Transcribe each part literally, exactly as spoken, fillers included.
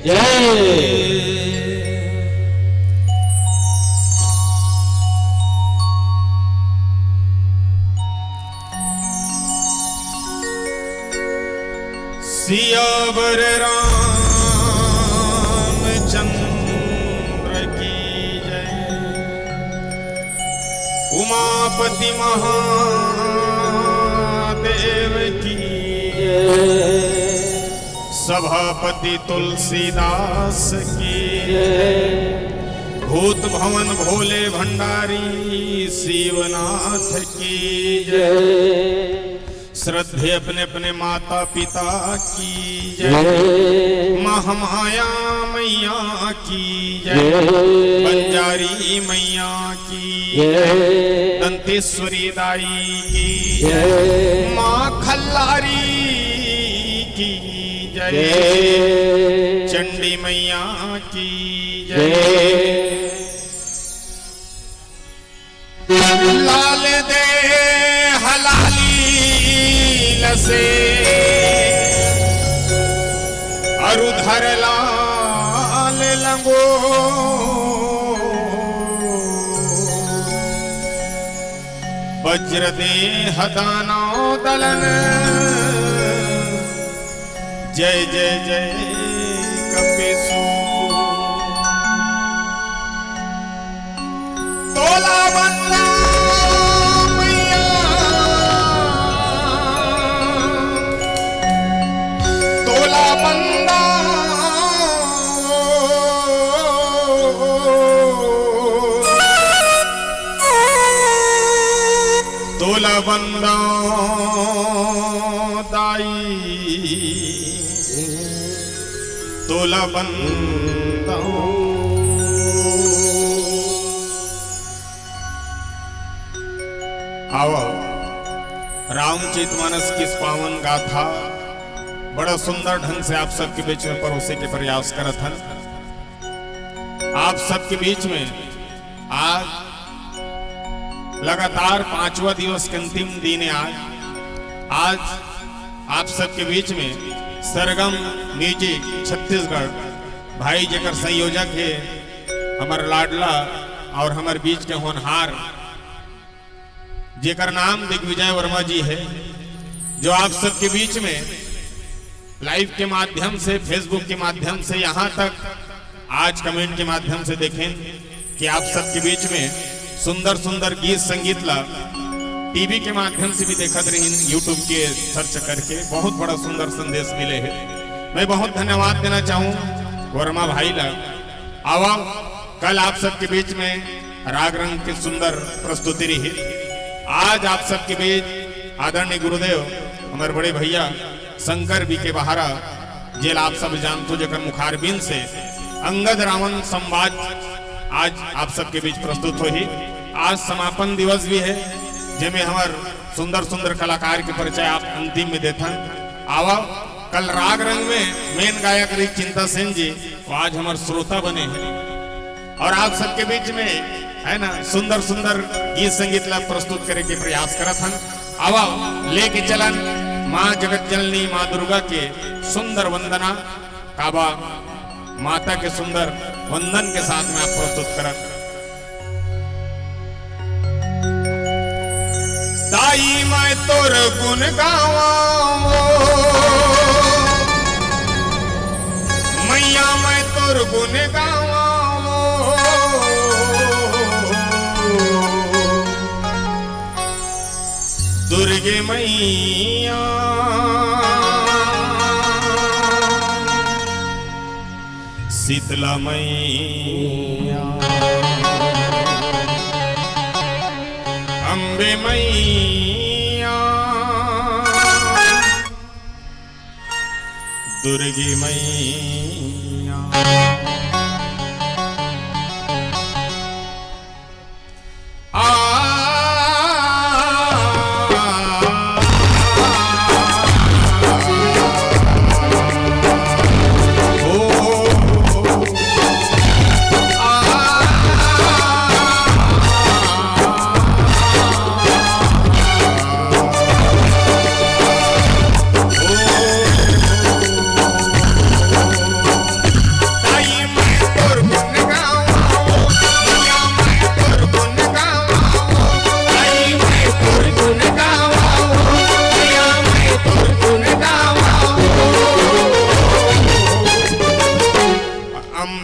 जय। सियावर रामचंद्र की जय। उमापति महादेव की जय। सभापति तुलसीदास की जय। भूत भवन भोले भंडारी शिवनाथ की जय। श्रद्धे अपने अपने माता पिता की जय। जय। महामाया मैया की जय। जय। बंजारी मैया की जय। दंतेश्वरी दाई की जय। माँ खल्लारी की जय। जय। चंडी मैया की जय। जय। लाल दे हलाली लसे अरु धर लाल लंगो। वज्र देह दानव दलन। जय जय जय कपिसु। तोला बंदा मैया, तोला बंदा। तोला बंदा दाई, तोला बंदा। आओ, रामचरित मानस की इस पावन गाथा बड़ा सुंदर ढंग से आप सबके बीच में परोसे के प्रयास करत हन। आप सबके बीच में आज लगातार पांचवा दिवस के अंतिम दिन है। आज, आज आप सबके बीच में सरगम म्यूजिक छत्तीसगढ़ भाई, जेकर संयोजक है हमर लाडला और हमर बीच के होनहार, जेकर नाम दिग्विजय वर्मा जी है, जो आप सबके बीच में लाइव के माध्यम से, Facebook के माध्यम से, यहाँ तक आज कमेंट के माध्यम से देखें कि आप सबके बीच में सुंदर सुंदर गीत संगीत ला टीवी के माध्यम से भी देखत रहिन, YouTube के सर्च करके बहुत बड़ा सुंदर संदेश मिले है। मैं बहुत धन्यवाद देना चाहूँ वर्मा भाई ला। आवा, कल आप सबके बीच में राग रंग की सुंदर प्रस्तुति रही। आज आप सबके बीच आदरणीय गुरुदेव, हमारे बड़े भैया शंकर बी के बहारा, जेला आप सब जानथो, जेकर मुखारबिंद से अंगद रावण संवाद आज आप सबके बीच प्रस्तुत होही। आज समापन दिवस भी है, जेमे हमर सुंदर सुंदर कलाकार के परिचय आप अंतिम में देथन। आवा, कल राग रंग में मेन गायक रही चिंता सेन जी, वो आज हमर श्रोता बने हैं और आप सबके बीच में, है ना, सुंदर सुंदर गीत संगीत ला प्रस्तुत करे के प्रयास करत हन। आवा, लेके चलन माँ जगत जननी माँ दुर्गा के सुंदर वंदना, काबा माता के सुंदर वंदन के साथ में आप प्रस्तुत करत। दाई मैं तोर गुण गावा, मैया मैं तोर गुण गावा, दुर्गे मैया, शीतला मैया, अम्बे मैया, दुर्गे मैया।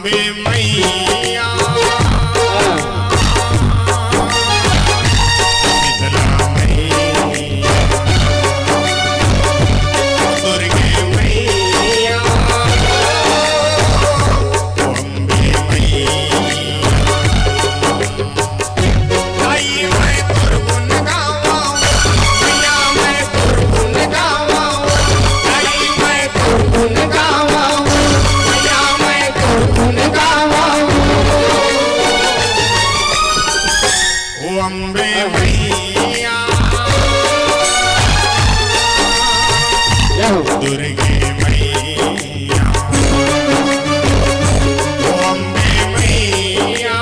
मैया, शीतला मैया, दुर्गे मैया, अम्बे मैया। दाई मैं तोर गुन गावंव, मैया मैं तोर गुन गावंव। दाई मैं तोर गुन गावंव, मैया मैं तोर गुन गावंव। ओ अम्बे मैया, जय हो। दुर्गे मैया, ओ अम्बे मैया,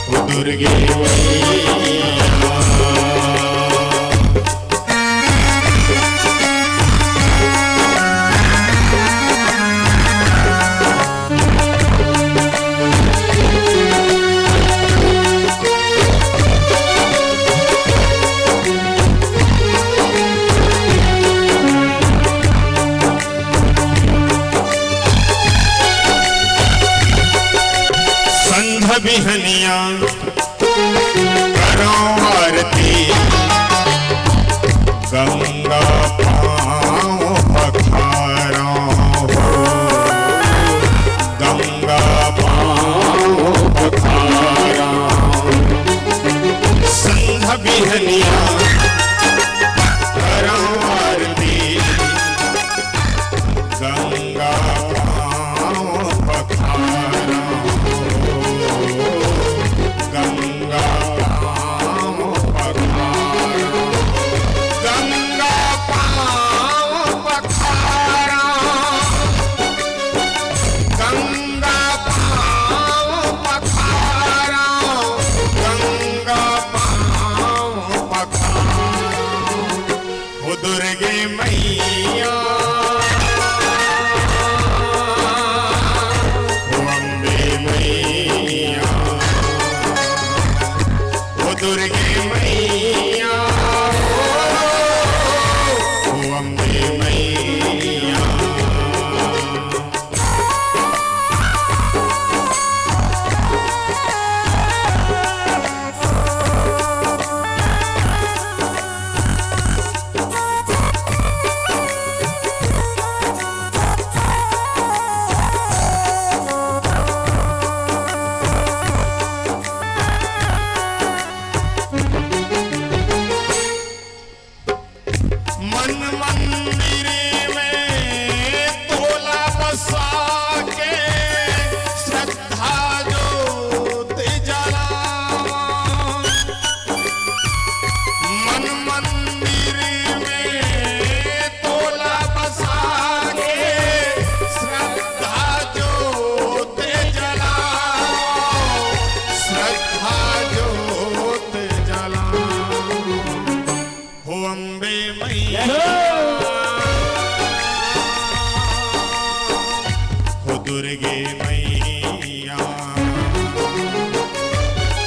ओ दुर्गे मैया। संझ बिहनिया करंव आरती, गंगा पाँव पखारंव हो, गंगा पाँव पखारंव। संझ बिहनिया करंव आरती, गंगा पाँव पखारंव हो, गंगा पाँव पखारंव, गंगा पाँव पखारंव, गंगा पाँव पखारंव, गंगा पाँव पखारंव। ओ दुर्गे मैया, ओ अम्बे मैया, ओ दुर्गे मैया, ओ, ओ अम्बे मैया। मन मंदिर में तोला बसा के श्रद्धा जोत जलावा। मन मंदिर में तोला बसा के श्रद्धा जोत जलावा, श्रद्धा जोत जलावा। हो अम्बे मैया, हो दुर्गे मैया,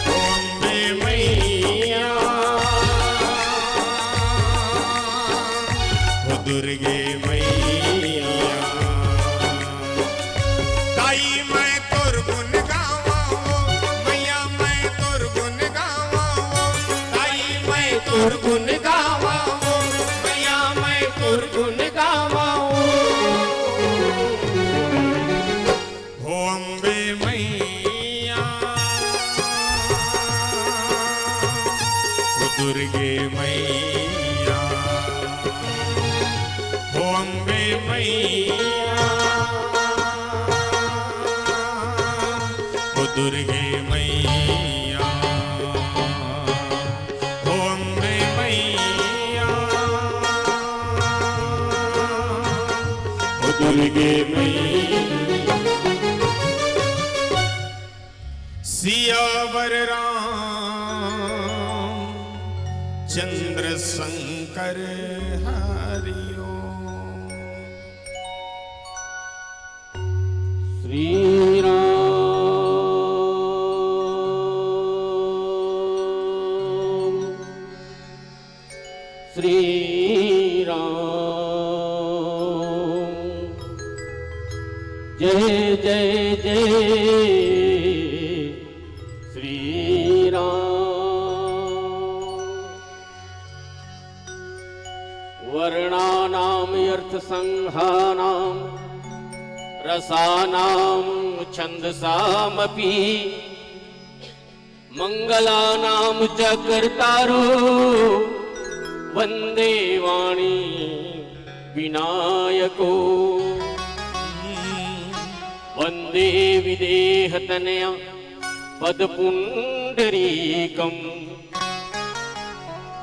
हो अम्बे मैया, हो दुर्गे मैया। दाई मैं तोर गुन गावंव, मैया मैं तोर गुन गावंव। दाई मैं तोर गुन गावंव, मैया मैं तोर गुन गावंव। हो अम्बे मैया, हो दुर्गे मैया, हो अम्बे मैया, हो दुर्गे मैया, हो अम्बे मैया, हो दुर्गे मैया। सियावर राम चंद्र शंकर हरि ओम। श्री राम, श्री राम, जय जय जय श्री राम। वर्णानां अर्थसंघानां रसानां छंदसामपि मंगलानां च कर्तारो वंदे वाणी विनायको। वंदे विदेहतनया पद पुंडरीकम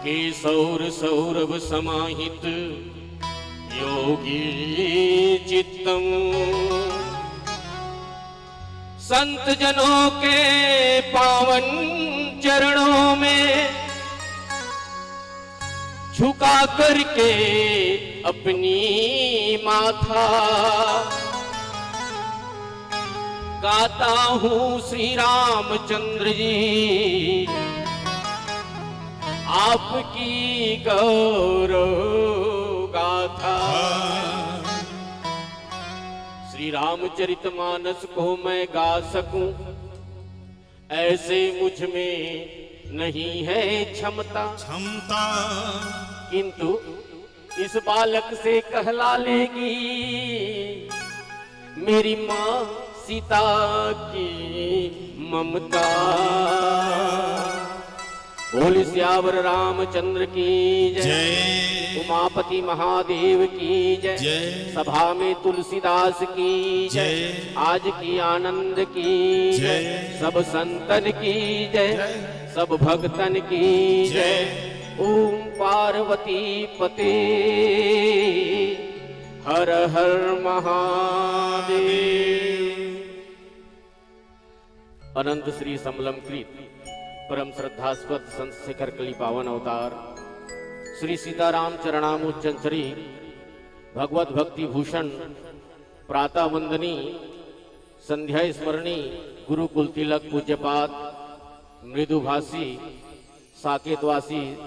केशौर सौरभ समाहित योगी चित्तम। संत जनों के पावन चरणों में झुका करके अपनी माथा गाता हूँ श्री रामचंद्र जी आपकी गौरव गाथा। श्री रामचरितमानस को मैं गा सकूं, ऐसे मुझ में नहीं है क्षमता। क्षमता। किंतु इस बालक से कहला लेगी मेरी माँ सीता की ममता। बोल सियावर रामचंद्र की जय। जय। उमापति महादेव की जय। जय। सभा में तुलसीदास की जय। जय। आज की आनंद की जय। जय। सब संतन की जय। जय। सब भक्तन की जय। जय। ओम पार्वती पते हर हर महादेव। अनंत श्री समलंकृत परम श्रद्धास्पद संत शेखर कली पावन अवतार श्री सीताराम चरणामृत चंचरी भगवत भक्ति भूषण प्रातः वंदनी संध्या स्मरणी गुरुकुल तिलक पूज्यपाद मृदुभाषी साकेतवासी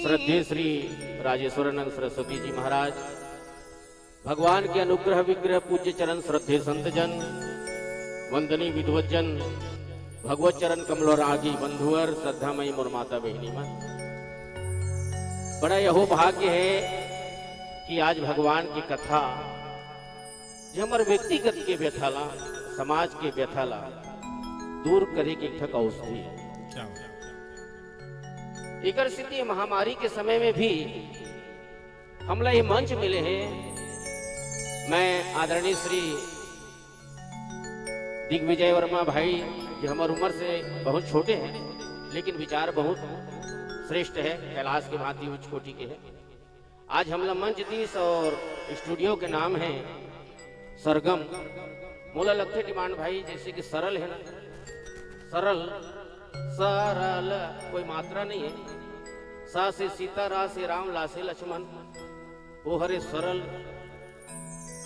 श्रद्धे श्री राजेश्वरानंद सरस्वती जी महाराज, भगवान के अनुग्रह विग्रह पूज्य चरण श्रद्धे संत जन, वंदनीय विद्वत जन, भगवत चरण कमलो रागी बंधुवर, श्रद्धामयी मोर माता बहिनी मन, बड़ा यहो भाग्य है कि आज भगवान की कथा, जे हमर व्यक्तिगत के व्यथा ला, समाज के व्यथा ला दूर करे के एक ठक औषधि है। क्या बात। एकर सेती महामारी के समय में भी हमला ये मंच मिले हे। मैं आदरणीय श्री दिग्विजय वर्मा भाई, जो हमर उम्र से बहुत छोटे हैं, लेकिन विचार बहुत श्रेष्ठ है, कैलाश के भांति उच्च कोटि के है। आज हमला मंच दीस और स्टूडियो के नाम है सरगम। मोला लगथे डिमांड भाई, जैसे कि सरल है ना, सरल, सरल, कोई मात्रा नहीं है। सा से सीता, रा से राम, ला से लक्ष्मण, वो हरे सरल।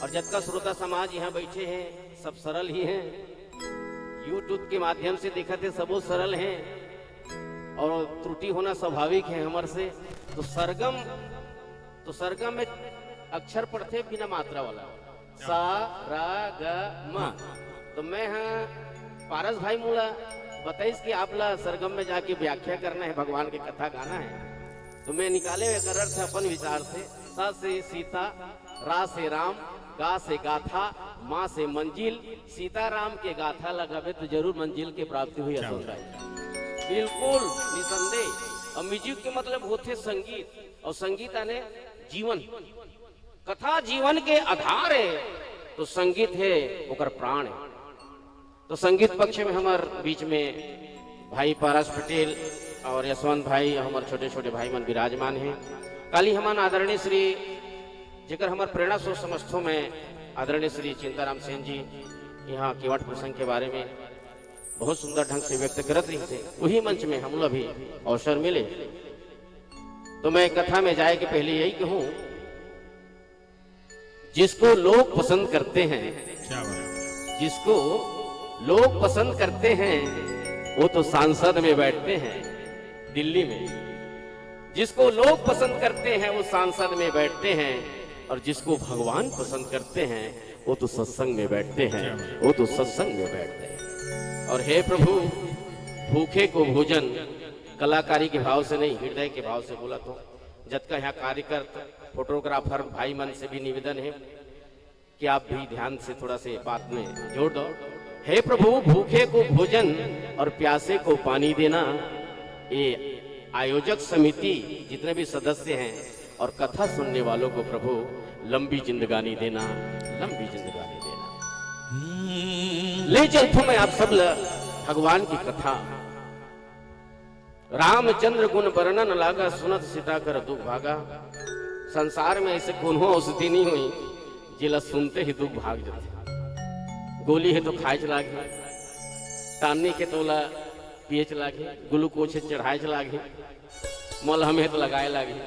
और जतका श्रोता समाज यहाँ बैठे हैं, सब सरल ही हैं। YouTube के माध्यम से देखत हे, सबो सरल हैं और त्रुटि होना स्वाभाविक है हमर से। तो सरगम, तो सरगम में अक्षर पढ़थे बिना मात्रा वाला, सा, रा, ग, म। तो मैं हा पारस भाई मोला बताइस कि आप ला सरगम में जाके व्याख्या करना है, भगवान के कथा गाना है। तो मैं निकाले हुए एकर अर्थ अपन विचार से, सा से सीता, रा से राम, गा से गाथा, मा से मंजिल। सीताराम के गाथा लगाबे तो जरूर मंजिल के प्राप्ति हुई, क्या अशोक बात। भाई। बिल्कुल निसंदेह। और म्यूजिक के मतलब होथे संगीत, और संगीत आने जीवन। कथा जीवन के आधार है, तो संगीत है ओकर प्राण है। तो संगीत पक्ष में हमर बीच में भाई पारस पटेल और यशवंत भाई और हमर छोटे-छोटे भाई मन विराजमान हैं। काली हमन आदरणीय श्री, जेकर हमर प्रेरणा स्रोत समझथो मैं, आदरणीय श्री चिंताराम सेन जी यहाँ केवट प्रसंग के बारे में बहुत सुंदर ढंग से व्यक्त करत रहिस हे, वही मंच में हमला भी अवसर मिले। तो मैं कथा में जाए के पहले यही कहूँ, जिसको लोग पसंद करते हैं, क्या बात। जिसको लोग पसंद करते हैं, वो तो सांसद में बैठते हैं दिल्ली में। जिसको लोग पसंद करते हैं, वो सांसद में बैठते हैं, और जिसको भगवान पसंद करते हैं, वो तो सत्संग में बैठते हैं, वो तो सत्संग में बैठते हैं। और हे प्रभु, भूखे को भोजन, कलाकारी के भाव से नहीं, हृदय के भाव से बोला तो, जतका यहाँ कार्यकर्ता, फोटोग्राफर भाई मन से भी निवेदन है कि आप भी ध्यान से थोड़ा से बात में जोड़ दो। हे प्रभु, भूखे को भोजन और प्यासे को पानी देना, ये आयोजक समिति जितने भी सदस्य हैं और कथा सुनने वालों को प्रभु लंबी जिंदगानी देना, लंबी जिंदगानी देना। ले चलथों मैं आप सब ल भगवान की कथा। रामचंद्र गुण बरनन लागा, सुनत सीता कर दुख भागा। संसार में ऐसे कोनो औषधि नहीं हुई जेला सुनते ही दुख भाग जाथे। गोली है तो खाए च लागही, टानिक है तो ओला पिए च लागही, ग्लूकोज है चढ़ाए च लागही, मलहम है तो लगाए लागही।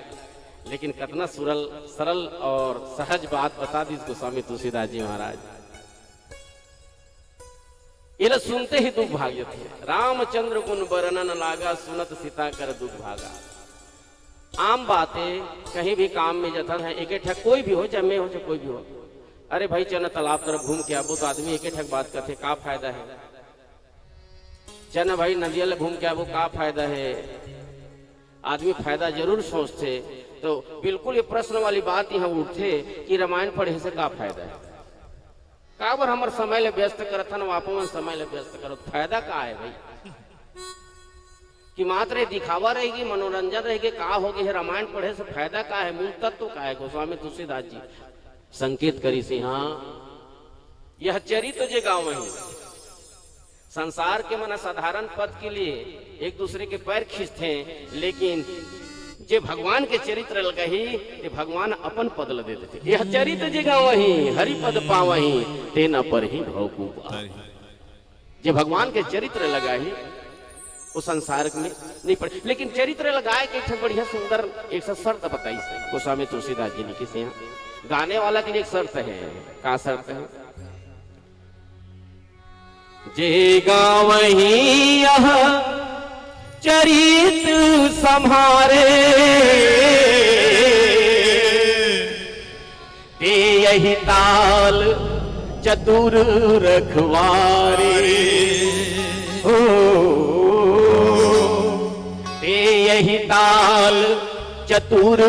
लेकिन कतना सुरल, सरल और सहज बात बता दिस गोस्वामी तुलसीदास जी महाराज। एला सुनते ही दुख भाग जाथे। रामचंद्र गुण बरनन लागा, सुनत सीता कर दुख भागा। आम बात है, कहीं भी काम में जथन है, एक ठक कोई भी हो, चाहे मैं हो, चाहे कोई भी हो, अरे भाई, चल ना तालाब तरफ घूम के आबो, तो आदमी एक ठक बात करथे, का फायदा है? चल ना भाई, नदिया ले घूम के आबो, का फायदा है? आदमी फायदा जरूर सोचथे। तो बिल्कुल ये प्रश्न वाली बात यहाँ उठथे कि रामायण पढ़े से का फायदा है? काबर हमर समय ले व्यस्त करत हन, आप मन समय ले व्यस्त करो, फायदा का है भाई? कि मात्र ये दिखावा रहेगी, मनोरंजन रहेगी, का होगे हे, रामायण पढ़े से फायदा का है, मूल तत्व का है? गोस्वामी तुलसीदास जी संकेत करिस हे, हाँ, यह चरित जे गावहीं। संसार के मन साधारण पद के लिए एक दूसरे के पैर खींचथे, लेकिन जे भगवान के चरित्र ल गाही, ते भगवान अपन पद ल दे देथे। यह चरित जे गावहीं, हरि पद पावहीं, ते न परहीं भव कूप। जे भगवान के चरित्र ल गाही, वो संसार में नहीं पड़े। लेकिन चरित्र ल गाय के एक ठो बढ़िया सुंदर एक ठो शर्त बताइस हे गोस्वामी तुलसीदास जी ने, किसे यहाँ गाने वाला के लिए एक शर्त है। का शर्त है? जे गावहीं यह चरित सम्हारे, ते यही ताल चतुर रखवारे। ओ, ते यही ताल चतुर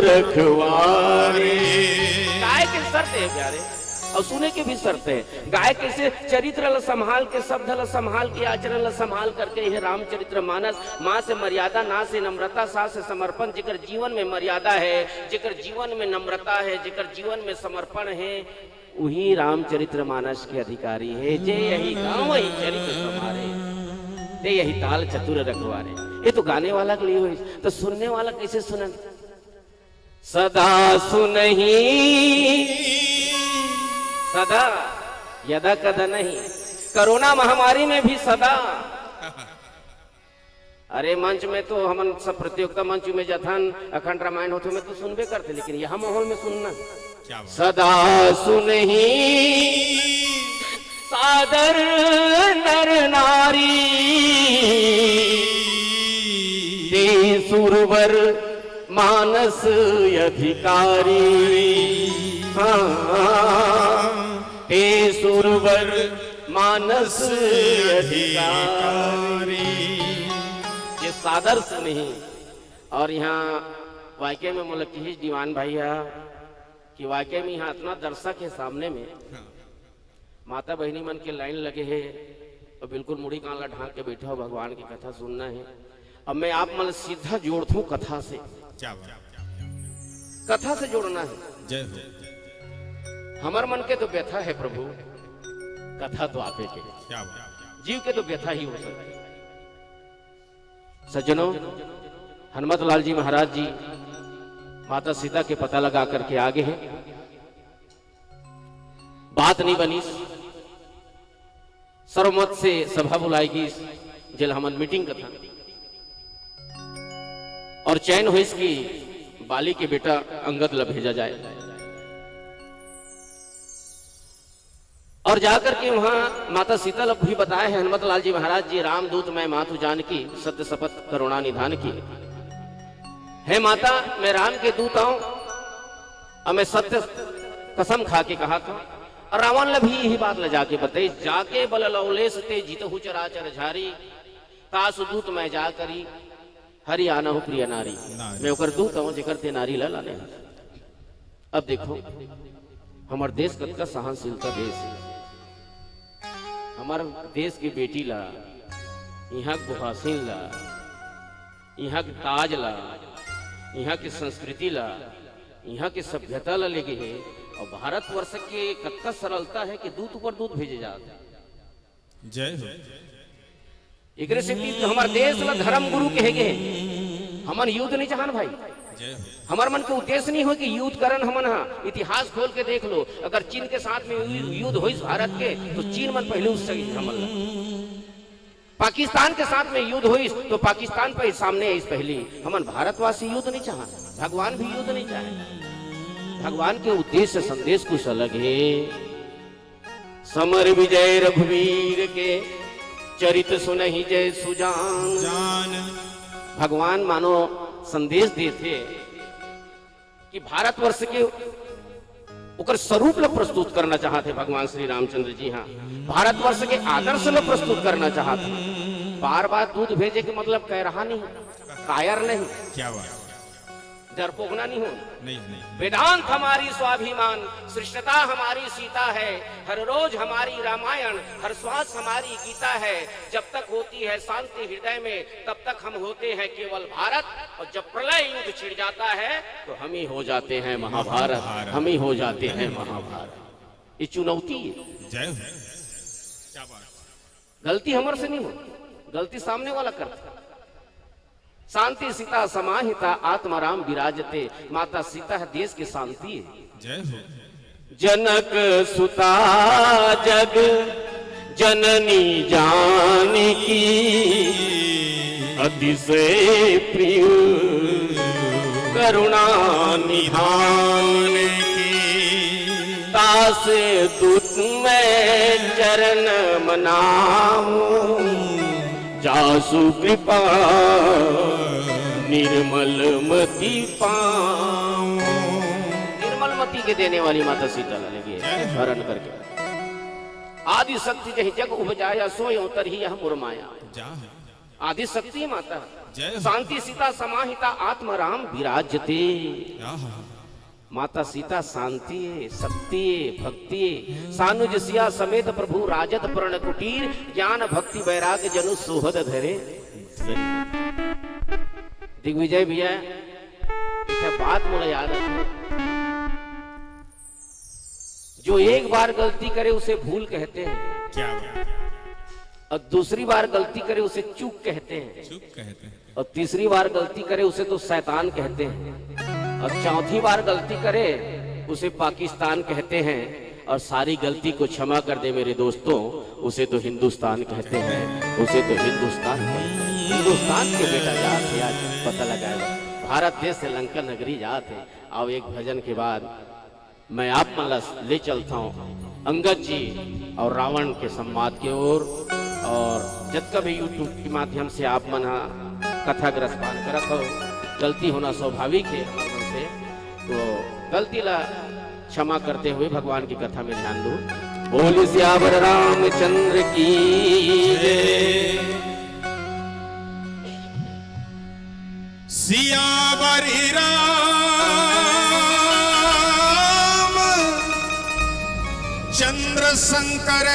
रखवारे। गाय के शर्त है प्यारे, और सुने के भी शर्त है। गाय कइसे चरित्र ल संभाल के, शब्द ल संभाल के, आचरण ल संभाल करके, यह रामचरित्र मानस। माँ से मर्यादा, ना से नम्रता, सा से समर्पण। जेकर जीवन में मर्यादा है, जेकर जीवन में नम्रता है, जेकर जीवन में समर्पण है, वही रामचरित्र मानस के अधिकारी है। जे यही गावहीं चरित सम्हारे, ते यही ताल चतुर रखवारे। ये तो गाने वाला के लिए होइस, तो सुनने वाला कैसे सुनन? सदा सुनही, सदा, यदा कदा नहीं, कोरोना महामारी में भी सदा। अरे मंच में तो हमन सब प्रतियोगिता मंच में जथन अखंड रामायण होथे, में तो सुनबे करथे, लेकिन यह माहौल में सुनना। क्या बात। सदा सुनही सादर नर नारी, ते सुरवर मानस अधिकारी। हाँ, ते सुरवर मानस अधिकारी। ये सादर सुनही। और यहाँ वाकई में मोला किहिस दीवान भाई हा कि वाकई में यहाँ इतना दर्शक है सामने में, हाँ। माता बहिनी मन के लाइन लगे हे, और बिल्कुल मुड़ी कान ला ढांक के बैठा हो, भगवान की कथा सुनना है। अब मैं आप मन सीधा जोड़थूं कथा से। क्या बात, क्या बात। कथा से जोड़ना है। जय हो। हमर मन के तो व्यथा है प्रभु, कथा तो आपे के। क्या बात। जीव के तो व्यथा ही हो सकती है। सज्जनों, हनुमत लाल जी महाराज जी माता सीता के पता लगा करके आ गए हैं। बात नहीं बनिस, सर्वमत से सभा बुलाई गइस, जेला हमन मीटिंग कथन। और चयन होइस कि बाली के बेटा अंगद ला भेजा जाए। और जाकर के वहां माता सीता ला भी बताए हैं हनुमत लाल जी महाराज जी, "राम दूत मैं मातु जानकी, सत्य शपथ करुणा निधान की।" हे माता, मैं राम के दूत आंव, अउ मैं सत्य कसम खा के कहत हंव, अउ रावण ल भी यही बात ल जाके बताइस, जाके बल लवलेस ते जितहु चराचर झारी, तासु दूत मैं जा करी हरि आनहु प्रिय नारी। नारी। मैं ओकर दूत हूँ जेकर ते नारी ल लाने हस। अब देखो, हमर देश कतका सहनशीलता देश हे। हमर देश के बेटी ला, इहाँ के बोहासिन ला, इहाँ के ताज ला, इहाँ के संस्कृति ला, इहाँ के सभ्यता ला लेगे हे। अउ भारतवर्ष के कतका सरलता हे कि दूत ऊपर दूत भेजे जात हे। जय हो। एकरे सेती तो हमर देश ला धर्म गुरु कहे गे हे। हमन युद्ध नहीं चाहन भाई। जय हो। हमर मन के उद्देश्य नहीं हो कि युद्ध करन हमन हा। इतिहास खोल के देख लो, अगर चीन के साथ में यु-, युद्ध होइस भारत के, तो चीन मन पहले उससे हमन ला। पाकिस्तान के साथ में युद्ध होइस, तो पाकिस्तान पे सामने आइस पहली। हमन भारतवासी युद्ध नहीं चाहन, भगवान भी युद्ध नहीं चाहे। भगवान के उद्देश्य संदेश कुछ अलग हे। समर विजय रघुवीर के, चरित सुनहि जय सुजान। जान। भगवान मानो संदेश देथे कि भारतवर्ष के ओकर स्वरूप ल प्रस्तुत करना चाहत हे भगवान श्री रामचंद्र जी। हाँ, भारतवर्ष के आदर्श ल प्रस्तुत करना चाहत हे। बार बार दूत भेजे के मतलब कह रहा नहीं, कायर नहीं। क्या बात। डरपोकना नहीं हो। नहीं, नहीं। वेदांत हमारी स्वाभिमान, सृष्टता हमारी सीता है, हर रोज हमारी रामायण, हर श्वास हमारी गीता है। जब तक होती है शांति हृदय में, तब तक हम होते हैं केवल भारत, और जब प्रलय युद्ध छिड़ जाता है, तो हम ही हो जाते हैं महाभारत, महाभारत। हम ही हो जाते हैं महाभारत। ये चुनौती है। जय हो। क्या बात। गलती हमर से नहीं हो, गलती सामने वाला करता। शांति सीता समाहिता आत्माराम विराजते। माता सीता है देश की शांति है। जय हो। जनक सुता जग जननी जानकी, अतिशय प्रिय करुणा निधान की। तास दूत मैं चरण मनाऊं, जासु कृपा निर्मल मति पाऊं। निर्मल मति के देने वाली माता सीता ला लेगे हरण करके। आदि शक्ति जहि जग उपजाया, सोई अवतरही यह मोर माया। जा। आदि शक्ति माता। जय हो। शांति सीता समाहिता आत्माराम विराजते। आहा। माता सीता शांति है, शक्ति है, भक्ति है। सानुज सिया समेत प्रभु राजत प्रण कुटीर, ज्ञान भक्ति वैराग जनु सोहद धरे। दिग्विजय भैया, एक बात मोला याद है, जो एक बार गलती करे उसे भूल कहते हैं, क्या बात। और दूसरी बार गलती करे उसे चूक कहते हैं, चूक कहते हैं। और तीसरी बार गलती करे उसे तो शैतान कहते हैं, और चौथी बार गलती करे उसे पाकिस्तान कहते हैं, और सारी गलती को क्षमा कर दे मेरे दोस्तों, उसे तो हिंदुस्तान कहते हैं, उसे तो हिंदुस्तान कहते हैं। हिंदुस्तान के बेटा जात हे, आज पता लगाए। भारत देश से लंका नगरी जात हे। आओ एक भजन के बाद मैं आप मन ला ले चलता हूँ अंगद जी और रावण के संवाद के ओर। और जतका भी YouTube के माध्यम से आप मन हा कथा ग्रहण करत हो, गलती होना स्वाभाविक है हमर मन से, तो गलती ला क्षमा करते हुए भगवान की कथा में ध्यान दो। बोल सियावर रामचंद्र की जय। सियावर राम चंद्र शंकर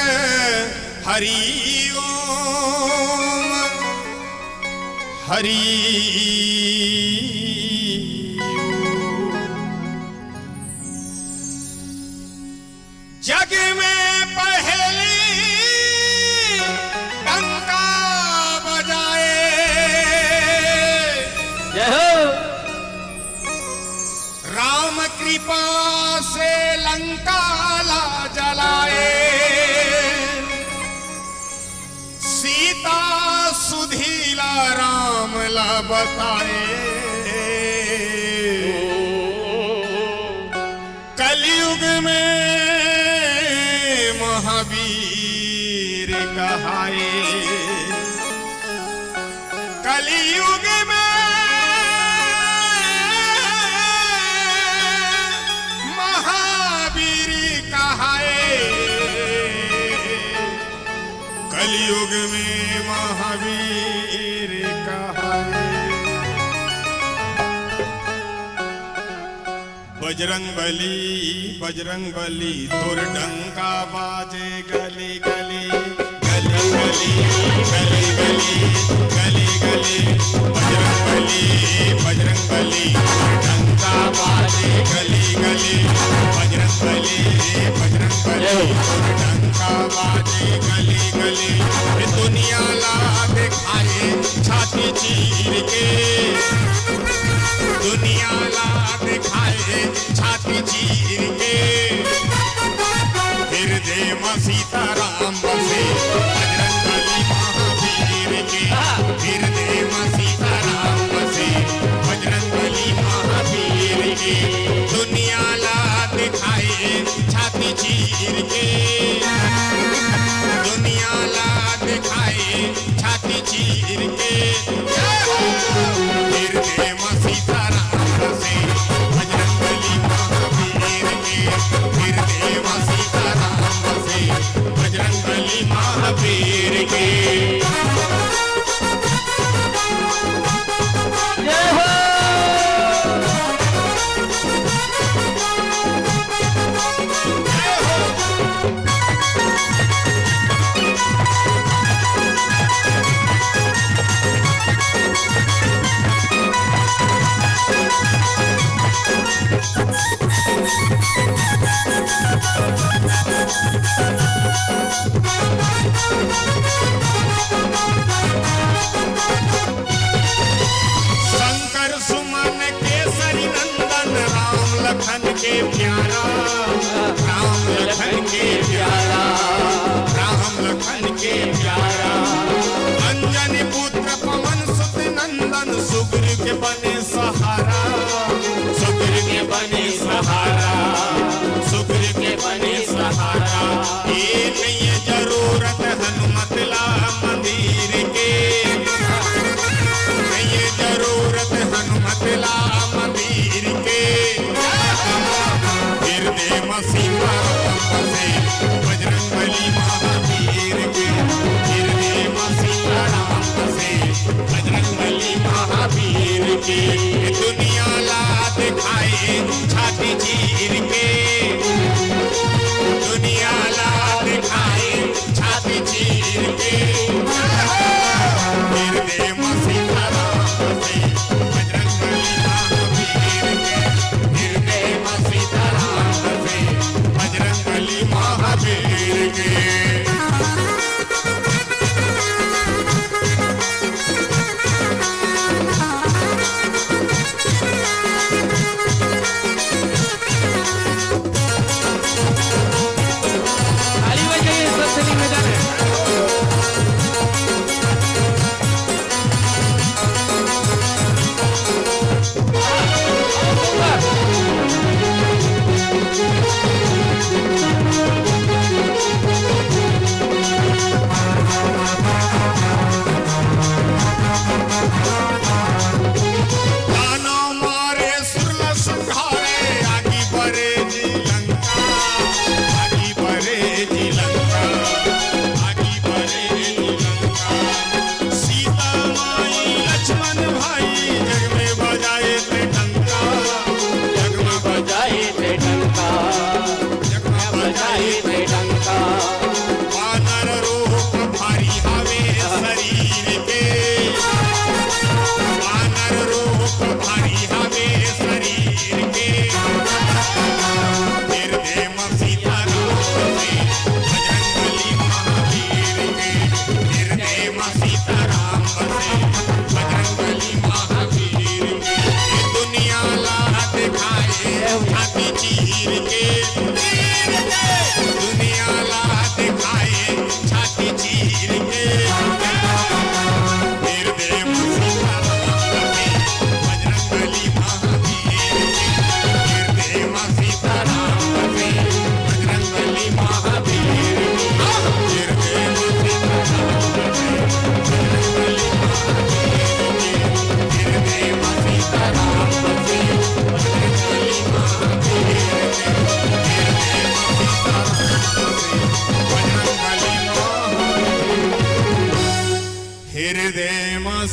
हरि ओम, हरि ओम। जग में पहली डंका बजाए। जय हो। राम कृपा से लंका ला जलाए। सीता सुधी ला राम ला बताए। कलयुग में महावीर कहाए। कलयुग में महावीर कहाए। कलयुग में महावीर कहाए। बजरंग बली, बजरंग बली, तोर डंका बाजे गली गली, गली गली, गली गली, गली गली। बजरंग बली, बजरंग बली, तोर डंका बाजे गली गली। बजरंग बली, बजरंग बली, जय हो। तोर डंका बाजे गली गली। ये दुनिया ला दिखाए छाती चीर के, दुनिया ला दिखाए छाती चीर के। हृदय म सीताराम बसे, बजरंग बली महावीर के। हृदय म सीताराम बसे, बजरंग बली महावीर के। दुनिया ला दिखाए छाती चीर के, दुनिया ला दिखाए छाती चीर के। हृदय म सीताराम बसे, बजरंग बली महावीर के। हृदय म सीताराम बसे, बजरंग बली महावीर के। जय हो।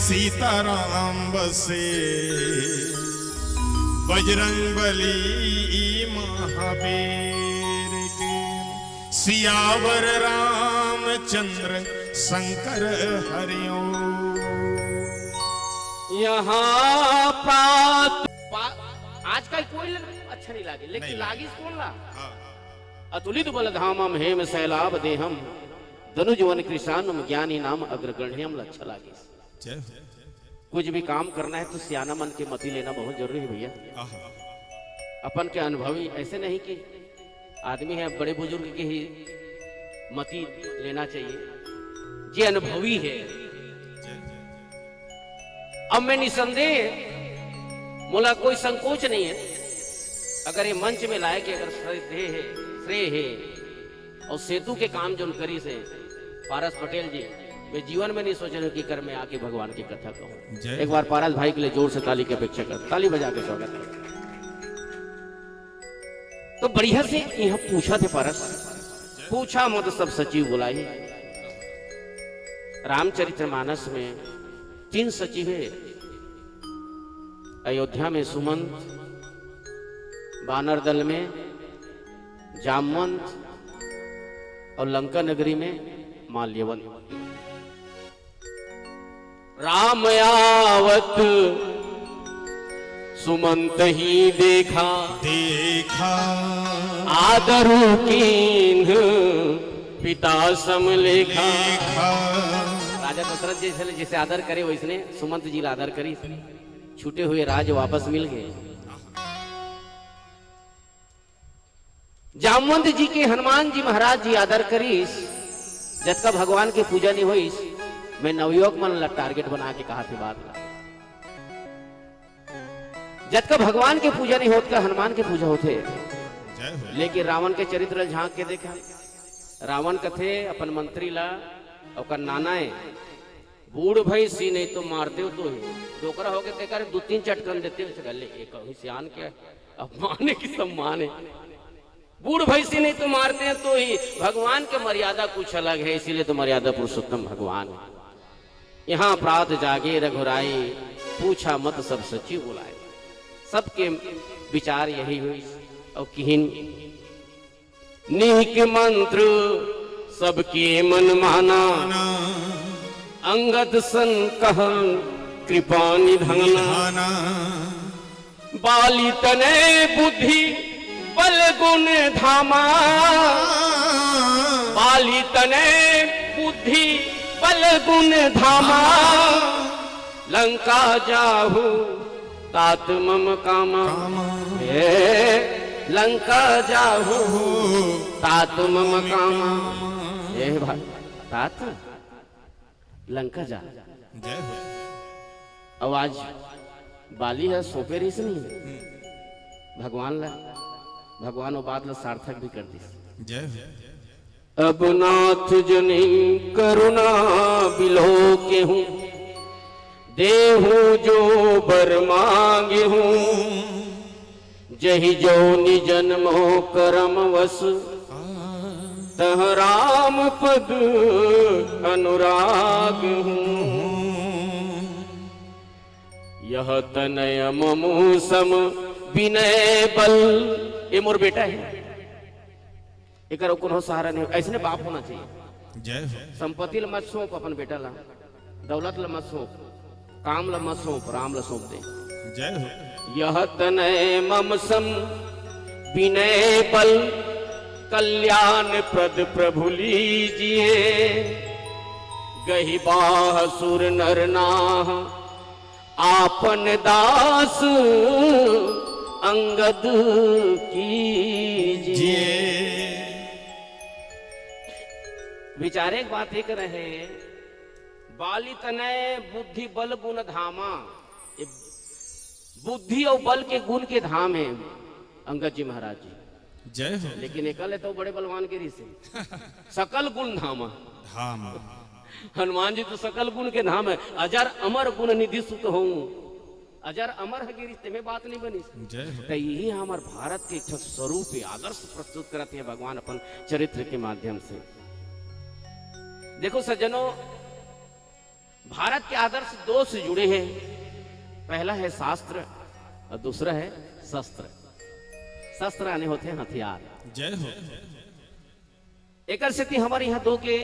सीताराम बसे बजरंग बली महावीर के। सियावर रामचंद्र शंकर हरिओ। यहाँ प्रात पा- आजकल कोई ला अच्छा नहीं लागे, लेकिन नहीं लागिस कौन ला? हाँ। अतुलित बल धामम हेम सैलाभ देहम दनुजवन कृशानम ज्ञानी नाम अग्रगण्यम ला अच्छा लागिस। जय हो। कुछ भी काम करना है तो सियाना मन के मति लेना बहुत जरूरी है भैया। आहा। अपन के अनुभवी ऐसे नहीं कि आदमी है, बड़े बुजुर्ग के ही मति लेना चाहिए, जे अनुभवी है। जय जय। अब मैं निसंदेह, मोला कोई संकोच नहीं है, अगर ये मंच में लाए के अगर श्रद्धेय है, श्रेय है, और सेतु के काम जोन करिस हे पारस पटेल जी, मैं जीवन में नहीं सोचे रहेंव कि कर में आके भगवान की कथा कहूँ। जय। एक बार पारस भाई के लिए जोर से ताली की अपेक्षा कर, ताली बजा के स्वागत कर। तो बढ़िया से यहाँ पूछा थे पारस, पूछा मत सब सचिव बुलाई। रामचरितमानस में तीन सचिव है, अयोध्या में सुमंत, बानर दल में जामवंत और लंका नगरी में माल्यवंत। राम आवत सुमंत ही देखा, देखा। आदरु कीन्ह पिता सम लेखा। देखा। राजा दशरथ जैसे, जैसे आदर करे वैसने सुमंत जी ला आदर करिस। छूटे हुए राज वापस मिल गए। जामवंत जी के हनुमान जी महाराज जी आदर करिस। जतका भगवान के पूजा नहीं होइस, मैं नवयुवक मन ला टारगेट बना के कहा थे बात ला। जतका भगवान के पूजा नहीं होत का हनुमान के पूजा होथे। जय हो। लेकिन रावण के चरित्र ला झांक के देखा, रावण कथे अपन मंत्री ला, ओकर नाना है, बूढ़ भैंसी नहीं तो मार देव तो ही। डोकरा होके तेकर दो तीन चटकन देते हो, ले, एक ही सियान के अपमान है कि सम्मान है? बूढ़ भैंसी नहीं तो मारते हैं तो ही। भगवान के मर्यादा कुछ अलग है, इसीलिए तो मर्यादा पुरुषोत्तम भगवान है। यहाँ प्रात जागे रघुराई, पूछा मत सब सचिव बुलाए। सबके विचार यही हुई। और किहिन निहिक मंत्र सबके मन माना, अंगद सन कहल कृपा निधाना। निधाना। बाली तनय बुद्धि बल गुण धामा, बाली तनय बुद्धि बल गुण धामा। लंका जाहु तात मम कामा। कामा। हे लंका जाहु तात मम कामा। हे भाई, तात लंका जा। जय हो। अब आज बाली ह सौंपे रहिस नहीं भगवान ला, भगवान वो बात ला सार्थक भी कर दिस। जय हो। अब नाथ जनि करुणा बिलो केहू, देहु जो बर मांगेहू। जहि जोनि जन्मो करम वस, तह राम पद अनुराग हूँ। यह तनय मम सम बिनय बल। ये मोर बेटा है, एकर कोनो सहारा नहीं, ऐसने बाप होना चाहिए। जय हो। संपत्ति ल मत सौंप अपन बेटा ला, दौलत ल मत सौंप, काम ल मत सौंप, राम ल सौंप दे। जय हो। यह तनय मम सम बिनय बल, कल्याण प्रद प्रभु लीजिए। गहि बाह सुर नर नाह आपन दास अंगद कीजिए। विचारे के बात एक रहे, बाली तनय बुद्धि बल गुण धामा। ये बुद्धि और बल के गुण के धाम है अंगद जी महाराज जी। जय हो। लेकिन एकल तो बड़े बलवान के रिस हे, सकल गुण धामा। धाम। हनुमान जी तो सकल गुण के धाम है। अजर अमर गुण निधि सुत होऊं, अजर अमर ह गिरिस, तेमे बात नहीं बनिस। जय हो। तो यही हमार भारत के एक ठो स्वरूप है, आदर्श प्रस्तुत करत है भगवान अपन चरित्र के माध्यम से। देखो सज्जनों, भारत के आदर्श दो से जुड़े हैं। पहला है शास्त्र और दूसरा है शस्त्र। शस्त्र आने होते हैं हथियार। जय हो। एकर सेती हमर यहाँ दो के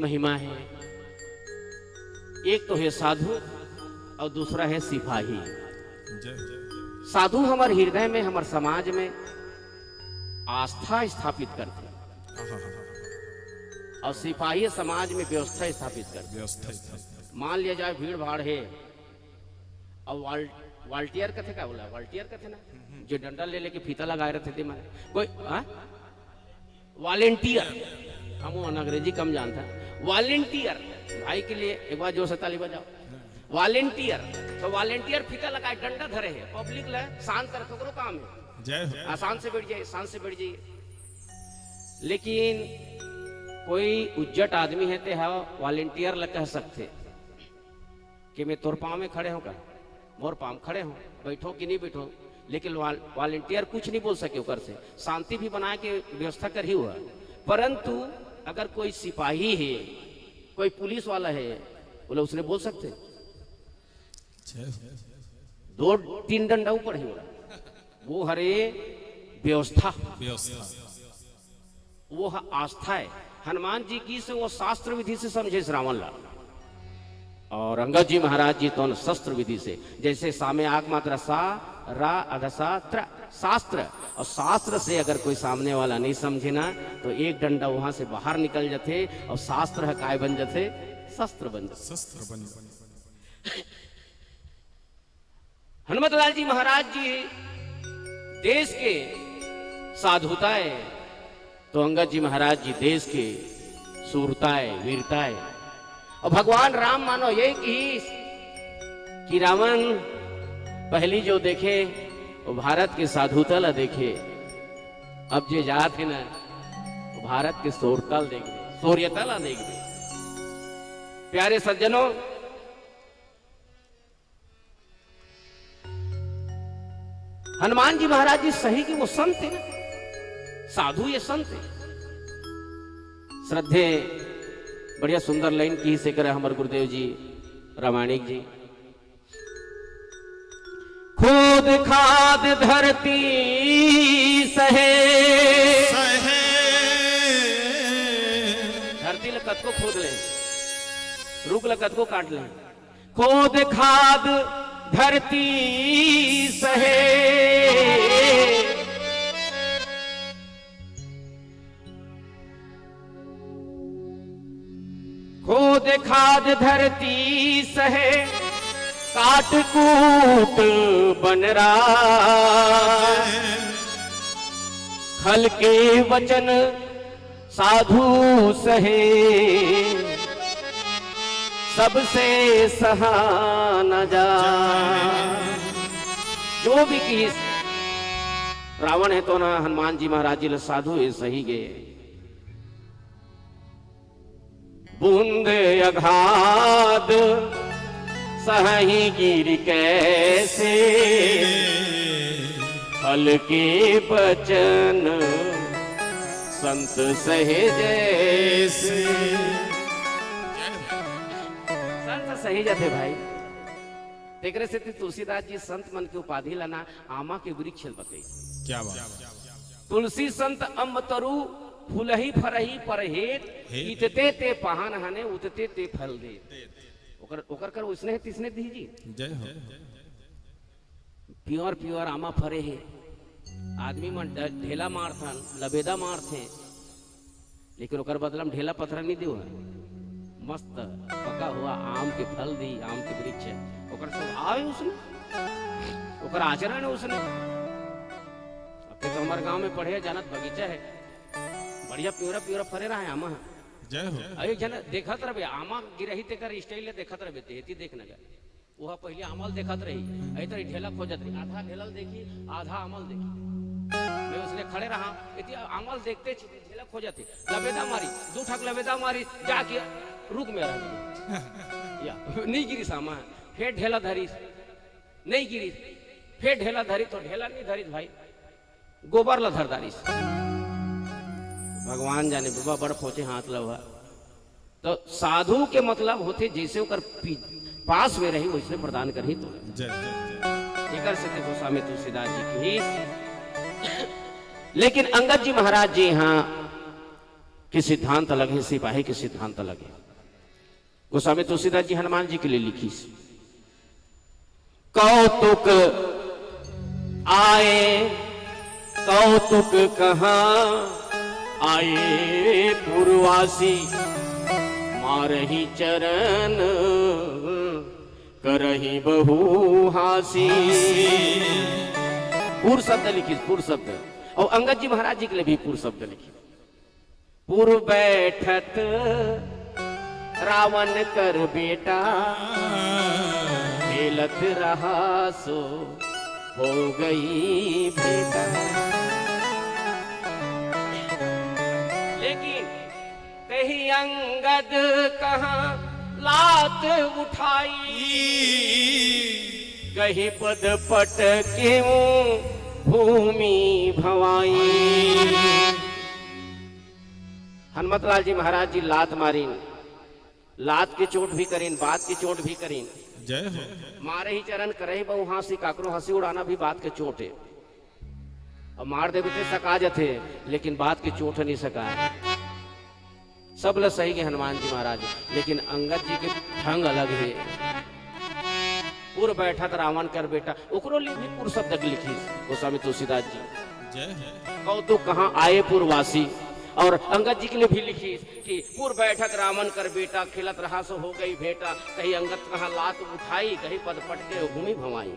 महिमा है। एक तो है साधु और दूसरा है सिपाही। जय हो। साधु हमर हृदय में, हमर समाज में आस्था स्थापित करथे। आहा। और सिपाही समाज में व्यवस्था स्थापित करथे। व्यवस्था स्थापित। मान लिया जाए, भीड़ भाड़ है, और वाल-, वाल्टियर कथे का बोला, वाल्टियर कथे ना, जो डंडा ले लेके फीता लगाए रहते थे, माने कोई, हाँ? वॉलेंटियर, हम वो अंग्रेजी कम जानता, वॉलेंटियर भाई के लिए एक बार जोर से ताली बजाओ। वॉलेंटियर, तो वॉलेंटियर फीता लगाए, डंडा धरे है, पब्लिक ला शांत रखे, ओकरो काम है। जय हो। आसान से बैठ जाइए, शांत से बैठ जाइए। लेकिन कोई उज्जट आदमी है ते हा वॉलेंटियर ला कह सकथे कि मैं तोर पाँव में खड़े हों का, मोर पाँव खड़े हों, बैठो कि नहीं बैठो, लेकिन वॉल-, वॉलेंटियर कुछ नहीं बोल सके ओकर से, शांति भी बनाए के व्यवस्था करही हुआ। परंतु अगर कोई सिपाही है, कोई पुलिस वाला है, बोले उसने बोल सकथे? अच्छा। दो तीन डंडा ऊपर ही बोला। वो हरे व्यवस्था। व्यवस्था। वो ह आस्था है। हनुमान जी की से वो शास्त्र विधि से समझे इस रावण ला। और अंगद जी महाराज जी तो शस्त्र विधि से, जैसे सामे आग मात्रा सा, रा, अधसा, त्र, शास्त्र। और शास्त्र से अगर कोई सामने वाला नहीं समझे ना, तो एक डंडा वहां से बाहर निकल जाथे और शास्त्र ह काय बन जाथे? शस्त्र बन जाथे। शस्त्र बन जाथे। हनुमत लाल जी महाराज जी देश के साधुता है, तो अंगद जी महाराज जी देश के सूरता है, वीरता है। और भगवान राम मानो ये की कि रावण पहली जो देखे, वो भारत के साधुता ला देखे। अब जे जात है ना, वो भारत के शौर्यता ला देख दे, शौर्यता ला देख दे। प्यारे सज्जनों, हनुमान जी महाराज जी सही कि वो संत है, साधु ये संत है। श्रद्धे बढ़िया सुंदर लाइन की से करे हमर गुरुदेव जी रामायणिक जी। खोद खाद धरती सहे। सहे। धरती ल कतको खोद ले, रुख ल कतको काट ले, खोद खाद धरती सहे। खोद खाद धरती सहे, काट कूट बनरा। खल के वचन साधु सहे, सबसे सहा न जा। जो भी किहिस, रावण हे तो ना हनुमान जी महाराज जी ल साधु हे सही गे। बूंद अघात सहहि गिरि कैसे, खल के बचन संत सहे जैसे। संत सहे जाथे भाई। तेकरे सेती तुलसीदास जी संत मन के उपाधि ला ना आमा के वृक्ष ल बतइस। क्या बात। तुलसी संत अम्ब तरु फुलही फरही पर हेत, हेत। इतते ते पाहन हने उतते ते फल दे। ओकर, ओकर कर उसने तिसने दीही जी। जय हो। प्योर प्योर आमा फरे हे। आदमी मन ढ-, ढेला मारथन, लबेदा मारथे, लेकिन ओकर बदला में ढेला पथरा नहीं देव। मस्त पका हुआ आम के फल दी, आम के वृक्ष हे। ओकर स्वभाव हे उसने, ओकर आचरण हे उसने। अब तो हमर गांव में पढ़े जानत बगीचा हे, बढ़िया प्योरा प्योरा फरे रहा हे आमा। जय हो। अरे जन देखत रहबे, आमा गिरही तेकर style ले देखत रहबे, तेती देख न गा। वो पहले आमा ल देखत रही, ऐ तरी ढेला खोजत रही, आधा ढेला ल देखी, आधा आमा ल देखी। मैं उसने खड़े रहा, इति आमा ल देखते छी ढेला खोजत हे, लबेदा मारी, दू ठक लबेदा मारी, जाके रुख में रह गई। या, नहीं गिरिस आमा, फेर ढेला धरिस, नहीं गिरिस, फेर ढेला धरिस तो ढेला नहीं धरिस भाई, गोबर ला धर डारिस। भगवान जाने बाबा बड़ पोंचे हाथ लवा। तो साधु के मतलब होथे, जइसे ओकर पी-, पास में रही, वइसने प्रदान करही तोला। जय, जय, जय। एकर सेती गोस्वामी तुलसीदास जी कहिस। लेकिन अंगद जी महाराज जी इहाँ के सिद्धांत अलग हे, सिपाही के सिद्धांत अलग हे। गोस्वामी तुलसीदास जी हनुमान जी के लिए लिखिस, कौतुक आए, कौतुक कहाँ आए पुरवासी, मारही चरण करही बहु हासी। पुर शब्द लिखिस, पुर शब्द। अउ अंगद जी महाराज जी के लिए भी पुर शब्द लिखिस। पुर बैठत रावण कर बेटा, खेलत रहा सो हो गई भेंटा। लेकिन कही अंगद कहाँ लात उठाई, कही पद पटके भूमि भवाई। हनुमतलाल जी महाराज जी लात मारिन, लात के चोट भी करिन, बात के चोट भी करिन। जय हो। मारही चरण करही बहु हासी, काकरो हंसी उड़ाना भी बात के चोट हे। अब मार देबे ते सका जथे, लेकिन बात के चोट नहीं सका। सब ल सही के हनुमान जी महाराज, लेकिन अंगद जी के ढंग अलग हे। पुर बैठत रावण कर बेटा, ओकरो लिए भी पुर शब्द के लिखिस गोस्वामी तुलसीदास जी। जय हो। कौतुक कहाँ आए पुरवासी, और अंगद जी के लिए भी लिखिस कि पुर बैठत रावण कर बेटा, खेलत रहा सो हो गई भेंटा, कही अंगद कहाँ लात उठाई, कही पद पटके भूमि भवाई।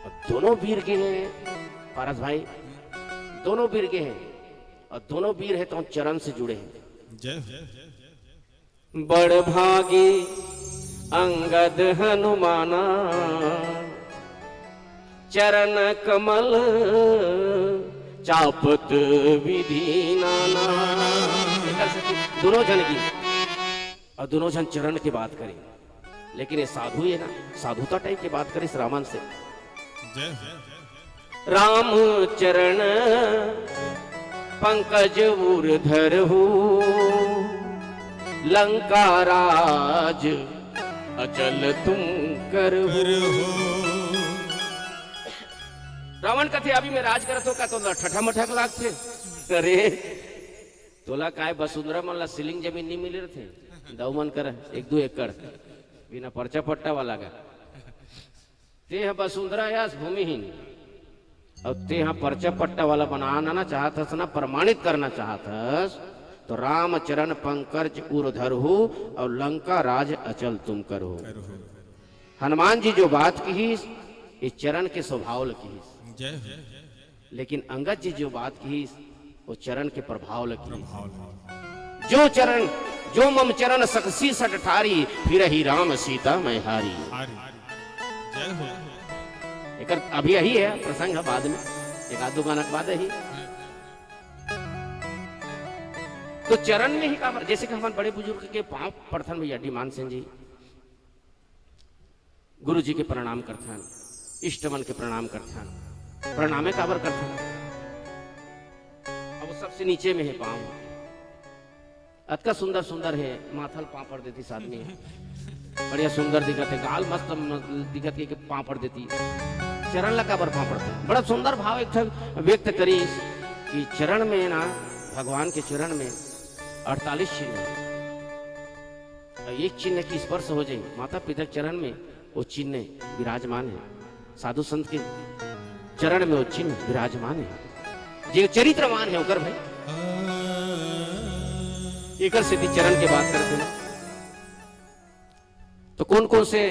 अब दोनों वीर के हैं पारस भाई, दोनों वीर के हैं, और दोनों वीर है तो चरण से जुड़े हैं। जय हो। बड़ भागी अंगद हनुमाना, चरण कमल चापत विधि नाना। एकर सेती दोनों झन की, और दोनों झन चरण के बात करी, लेकिन ये साधु, ये ना साधुता टाइप की बात करिस रावण से। जय हो। राम चरण पंकज उर धरहु, लंका राज अचल तुम करहु। करहु। रावण कथे, अभी मैं राज करत हो का, तो ठठा मठक लागथे। अरे, तोला काय वसुंधरा मन ला सीलिंग जमीन नहीं मिले रथे? दऊ मन कर एक दो एकड़, बिना पर्चा पट्टा वाला का। ते ह वसुंधरा यास भूमिहीन, अउ ते ह पर्चा पट्टा वाला बनाना ना चाहत हस, ना प्रमाणित करना चाहत हस, तो राम चरण पंकज उर धरहु अउ लंका राज अचल तुम करहु। करहु। हनुमान जी जो बात किहिस, ये चरण के स्वभाव ल किहिस। जय हो। लेकिन अंगद जी जो बात किहिस, वो चरण के प्रभाव ल किहिस। प्रभाव ल। जो चरण, जो मम चरण सकसी सट ठारी, फिरहि राम सीता मैं हारी। हारी। जय हो। एकर अभी यही है प्रसंग, है बाद में, एक आध दो गाना के बाद यही। तो चरण में ही काबर, जैसे कि हमारे बड़े बुजुर्ग के पांव पड़थन भैया, डीमान सेन जी, गुरु जी के प्रणाम करथन, इष्ट मन के प्रणाम करथन। प्रणामे काबर करथन? अब वो सबसे नीचे में है पांव। अतका सुंदर सुंदर है, माथा ल पांव पड़ देतिस आदमी। बढ़िया सुंदर दिखत है, गाल मस्त म-, दिखत के पांव पड़ देतिस। चरण ला काबर पांव पड़थे? बड़ा सुंदर भाव एक ठन व्यक्त करिस कि चरण में ना, भगवान के चरण में अड़तालीस चिन्ह है। अउ एक चिन्ह के स्पर्श हो जाए, माता पिता के चरण में वो चिन्ह विराजमान है, साधु संत के चरण में वो चिन्ह विराजमान है, जे चरित्रवान है ओकर भाई। एकर सेती चरण के बात करत हन। तो कौन कौन से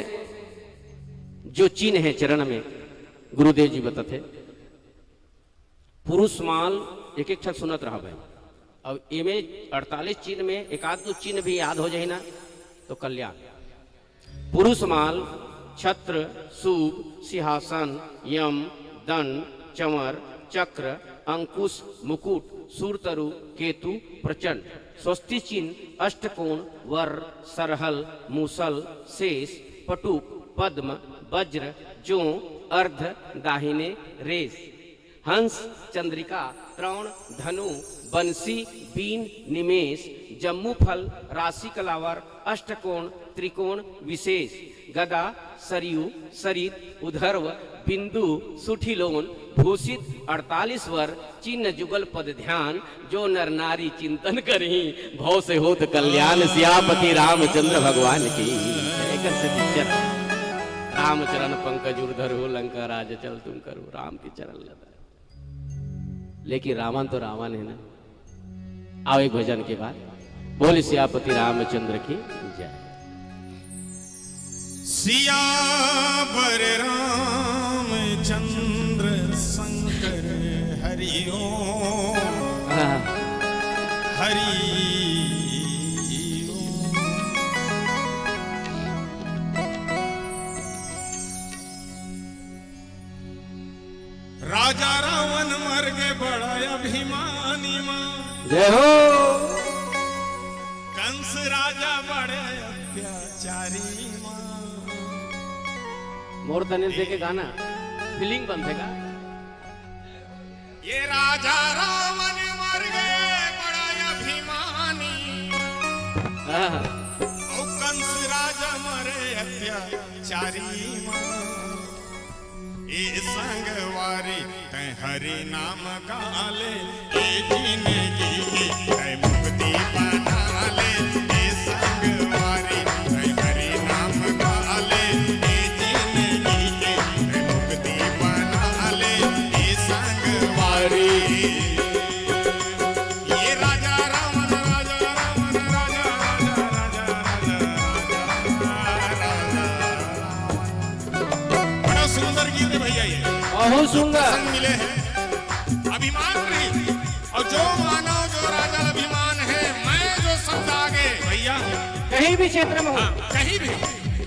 जो चिन्ह है चरण में, गुरुदेव जी बताथे। पुरुष माल एक एक ठन सुनत रहबे। अब एमे अड़तालीस चिन्ह में एक आध दो चिन्ह भी याद हो जाए ना, तो कल्याण। पुरुष माल, छत्र, सूप, सिंहासन, यम, दंड, चंवर, चक्र, अंकुश, मुकुट, सूरतरु, केतु, प्रचंड, स्वस्ति चिन्ह, अष्टकोण, वर, सरहल, मूसल, शेष, पटुक, पद्म, वज्र, जों, अर्ध, दाहिने, रेश। हंस, चंद्रिका, त्रोण, धनु, बंसी, बीन, निमेष, जम्मू फल, राशि कलावर, अष्टकोण, त्रिकोण, विशेष, गदा, सरयू, सरित, उधर्व, बिंदु, सुठिलोन, भूषित, अड़तालीस वर, चिन्ह जुगल पद ध्यान, जो नर नारी चिंतन करही, भव से होत कल्याण। सियापति रामचंद्र भगवान की जय। एकर से पिक्चर रामचरण पंकज उर धरहु, लंका राज अचल तुम करहु, राम के चरण लगा। लेकिन रावण तो रावण है ना। आओ एक भजन के बाद बोल सियापति रामचंद्र की जय। सियावर रामचंद्र शंकर हरि ओम। हाँ। हरि ओम। राजा रावण मर गे बड़ा अभिमानी माँ। जय हो। कंस राजा बड़े अत्याचारी माँ। मोर तने देखे गाना फीलिंग बनथे का? ये राजा रावण मर गे बड़ा अभिमानी। हाँ। अउ कंस राजा मरे अत्याचारी माँ। ए संगवारी तैं हरि नाम गा ले, ए जिनगी के तैं मुक्ति बना ले। ए संगवारी तैं हरि नाम गा ले, ए जिनगी के तैं मुक्ति बना ले। ए संगवारी ये राजा रावण, राजा रावण, राजा, राजा, राजा, राजा, राजा, राजा। बड़ा सुंदर गीत है भैया ये। बहुत सुंदर। संग मिले हैं। अभिमान नहीं। और जो मानव, जो राजा अभिमान है, मैं जो शब्द आगे भैया, कहीं भी क्षेत्र में हो। हाँ, कहीं भी,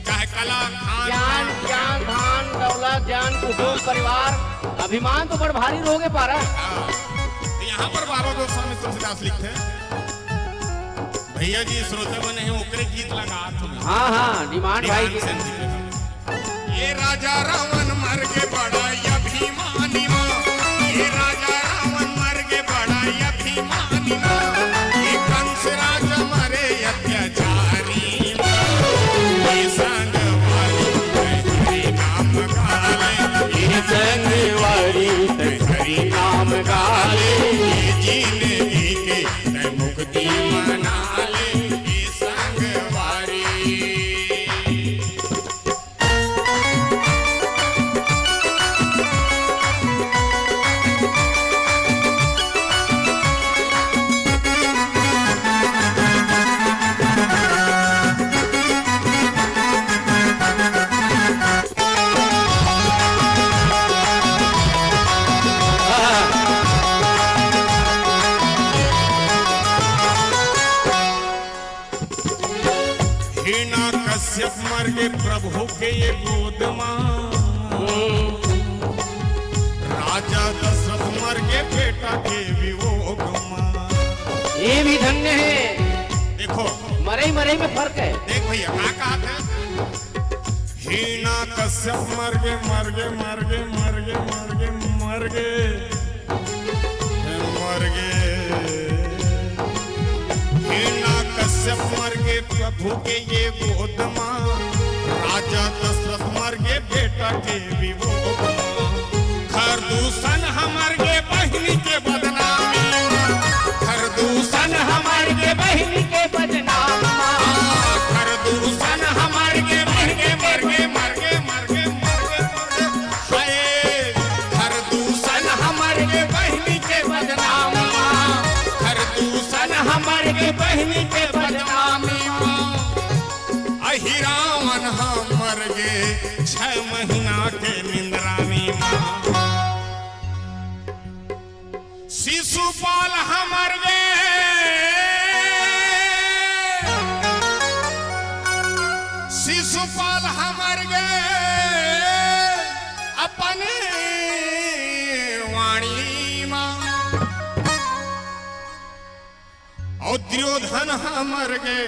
चाहे कला, खान, ज्ञान, ज्ञान, धन, दौलत, जन, कुटुंब, परिवार, अभिमान तो बड़ भारी रोगे पारा। हाँ, तो यहाँ पर बाबा गोस्वामी तुलसीदास लिखते हैं, भैया जी श्रोता बने हैं, ओकरे गीत लगा तुम। हाँ, हाँ, डिमांड भाई डिमांड जी। सेन जी के। ये राजा रावण मर गे बड़ा अभिमानी माँ, ये राजा रावण मर गे बड़ा अभिमानी माँ, ये कंस राजा मरे अत्याचारी माँ। ये संगवारी तैं हरि नाम गा ले, ये संगवारी तैं हरि नाम गा ले, ये जिनगी के तैं मुक्ति मना ले, ये संगवारी। हिरण्यकश्यप मर गे प्रभु के ये गोद मा। राजा दशरथ मर गे बेटा के वियोग मा। ये भी धन्य है। देखो। मरई मरई में फर्क है। देख भैया, का कहत है? हिरण्यकश्यप मर गे, मर गे, मर गे, मर गे, मर गे, मर गे। हिरण्यकश्यप मर गे प्रभु के ये गोद मा, राजा दशरथ मर गे बेटा के वियोग मा। खरदूषण ह मर गे बहिनी के बदनामी मा। खरदूषण ह मर गे बहिनी के बदनामी मा। खरदूषण ह मर गे, मर गे, मर गे, मर गे, मर गे, मर गे, मर गे। हाय, खरदूषण ह मर गे बहिनी के बदनामी मा। खरदूषण ह मर गे बहिनी के बदनामी मा। अहि रावण ह मर गे छह महीना के निंदरानी मा। शिशुपाल ह मर गे, शिशुपाल ह मर गे अपन वाणी मा। अउ दुर्योधन ह मर गे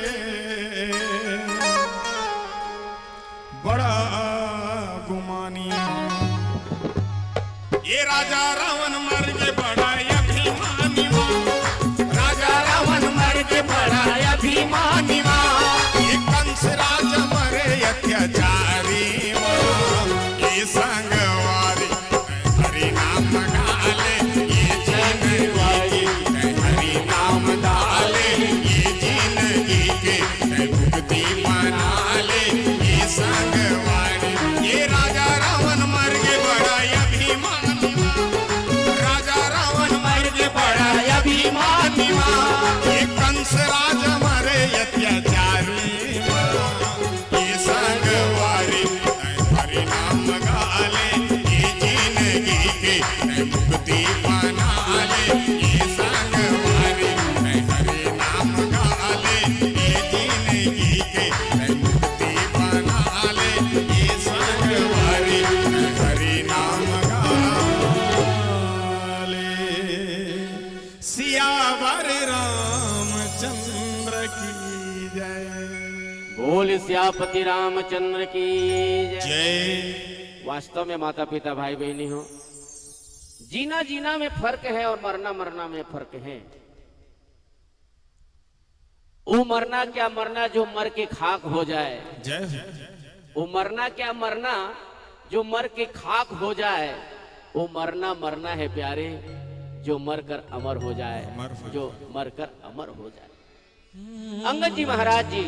बड़ा गुमानी। ये राजा रावण मर गे बड़ा अभिमानी मा। राजा रावण मर गे बड़ा अभिमानी मा। ये कंस राजा मरे अत्याचारी मा। ये संगवारी हरि नाम गाले, ये जिंदगी हरि नाम गाले, ये जिंदगी के मुक्ति मना ले, ये संगवारी। ये राजा रावण मर गे बड़ा अभिमानी मा। राजा रावण मर गे बड़ा अभिमानी मा। ये कंस राजा मरे अत्याचारी मा। ये संगवारी हरि नाम गाले, ये जिंदगी के मुक्ति मना ले। ये संगवारी हरि नाम गाले, ये जिंदगी के मुक्ति मना ले। ये संगवारी हरि नाम गाले। सियावर रामचंद्र की जय। बोल सियापति रामचंद्र की जय। जय। वास्तव में माता पिता भाई बहनी हो, जीना जीना में फर्क है और मरना मरना में फर्क है। वो मरना क्या मरना जो मर के खाक हो जाए। जय हो। वो मरना क्या मरना जो मर के खाक हो जाए। वो मरना मरना है प्यारे जो मर कर अमर हो जाए। अमर हो जो जाए। मर कर अमर हो जाए। अंगद जी महाराज जी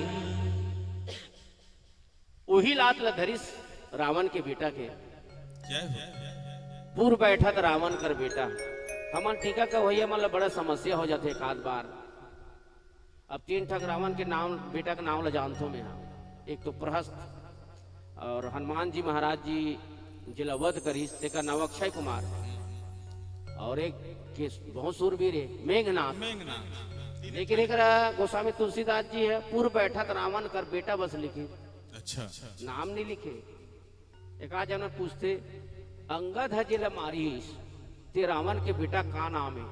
उही लात ल धरिस रावण के बेटा के। जय हो। पुर बैठत रावण कर बेटा। हमन टीका का भैया मन ल बड़ा समस्या हो जाथे एक आध बार। अब तीन ठक रावण के नाम, बेटा के नाम ल जानथों मैं। हाँ, एक तो प्रहस्त, और हनुमान जी महाराज जी जेला वध करिस, तेकर नाम अक्षय कुमार, और एक के बहुत सूरवीर है मेघनाथ। मेघनाथ। लेकिन एकरा गोस्वामी तुलसीदास जी है, पुर बैठत रावण कर बेटा बस लिखिस। अच्छा। नाम नहीं लिखे। एक आध जन पूछते, अंगद ह जेला मारिस, ते रावण के बेटा का नाम है?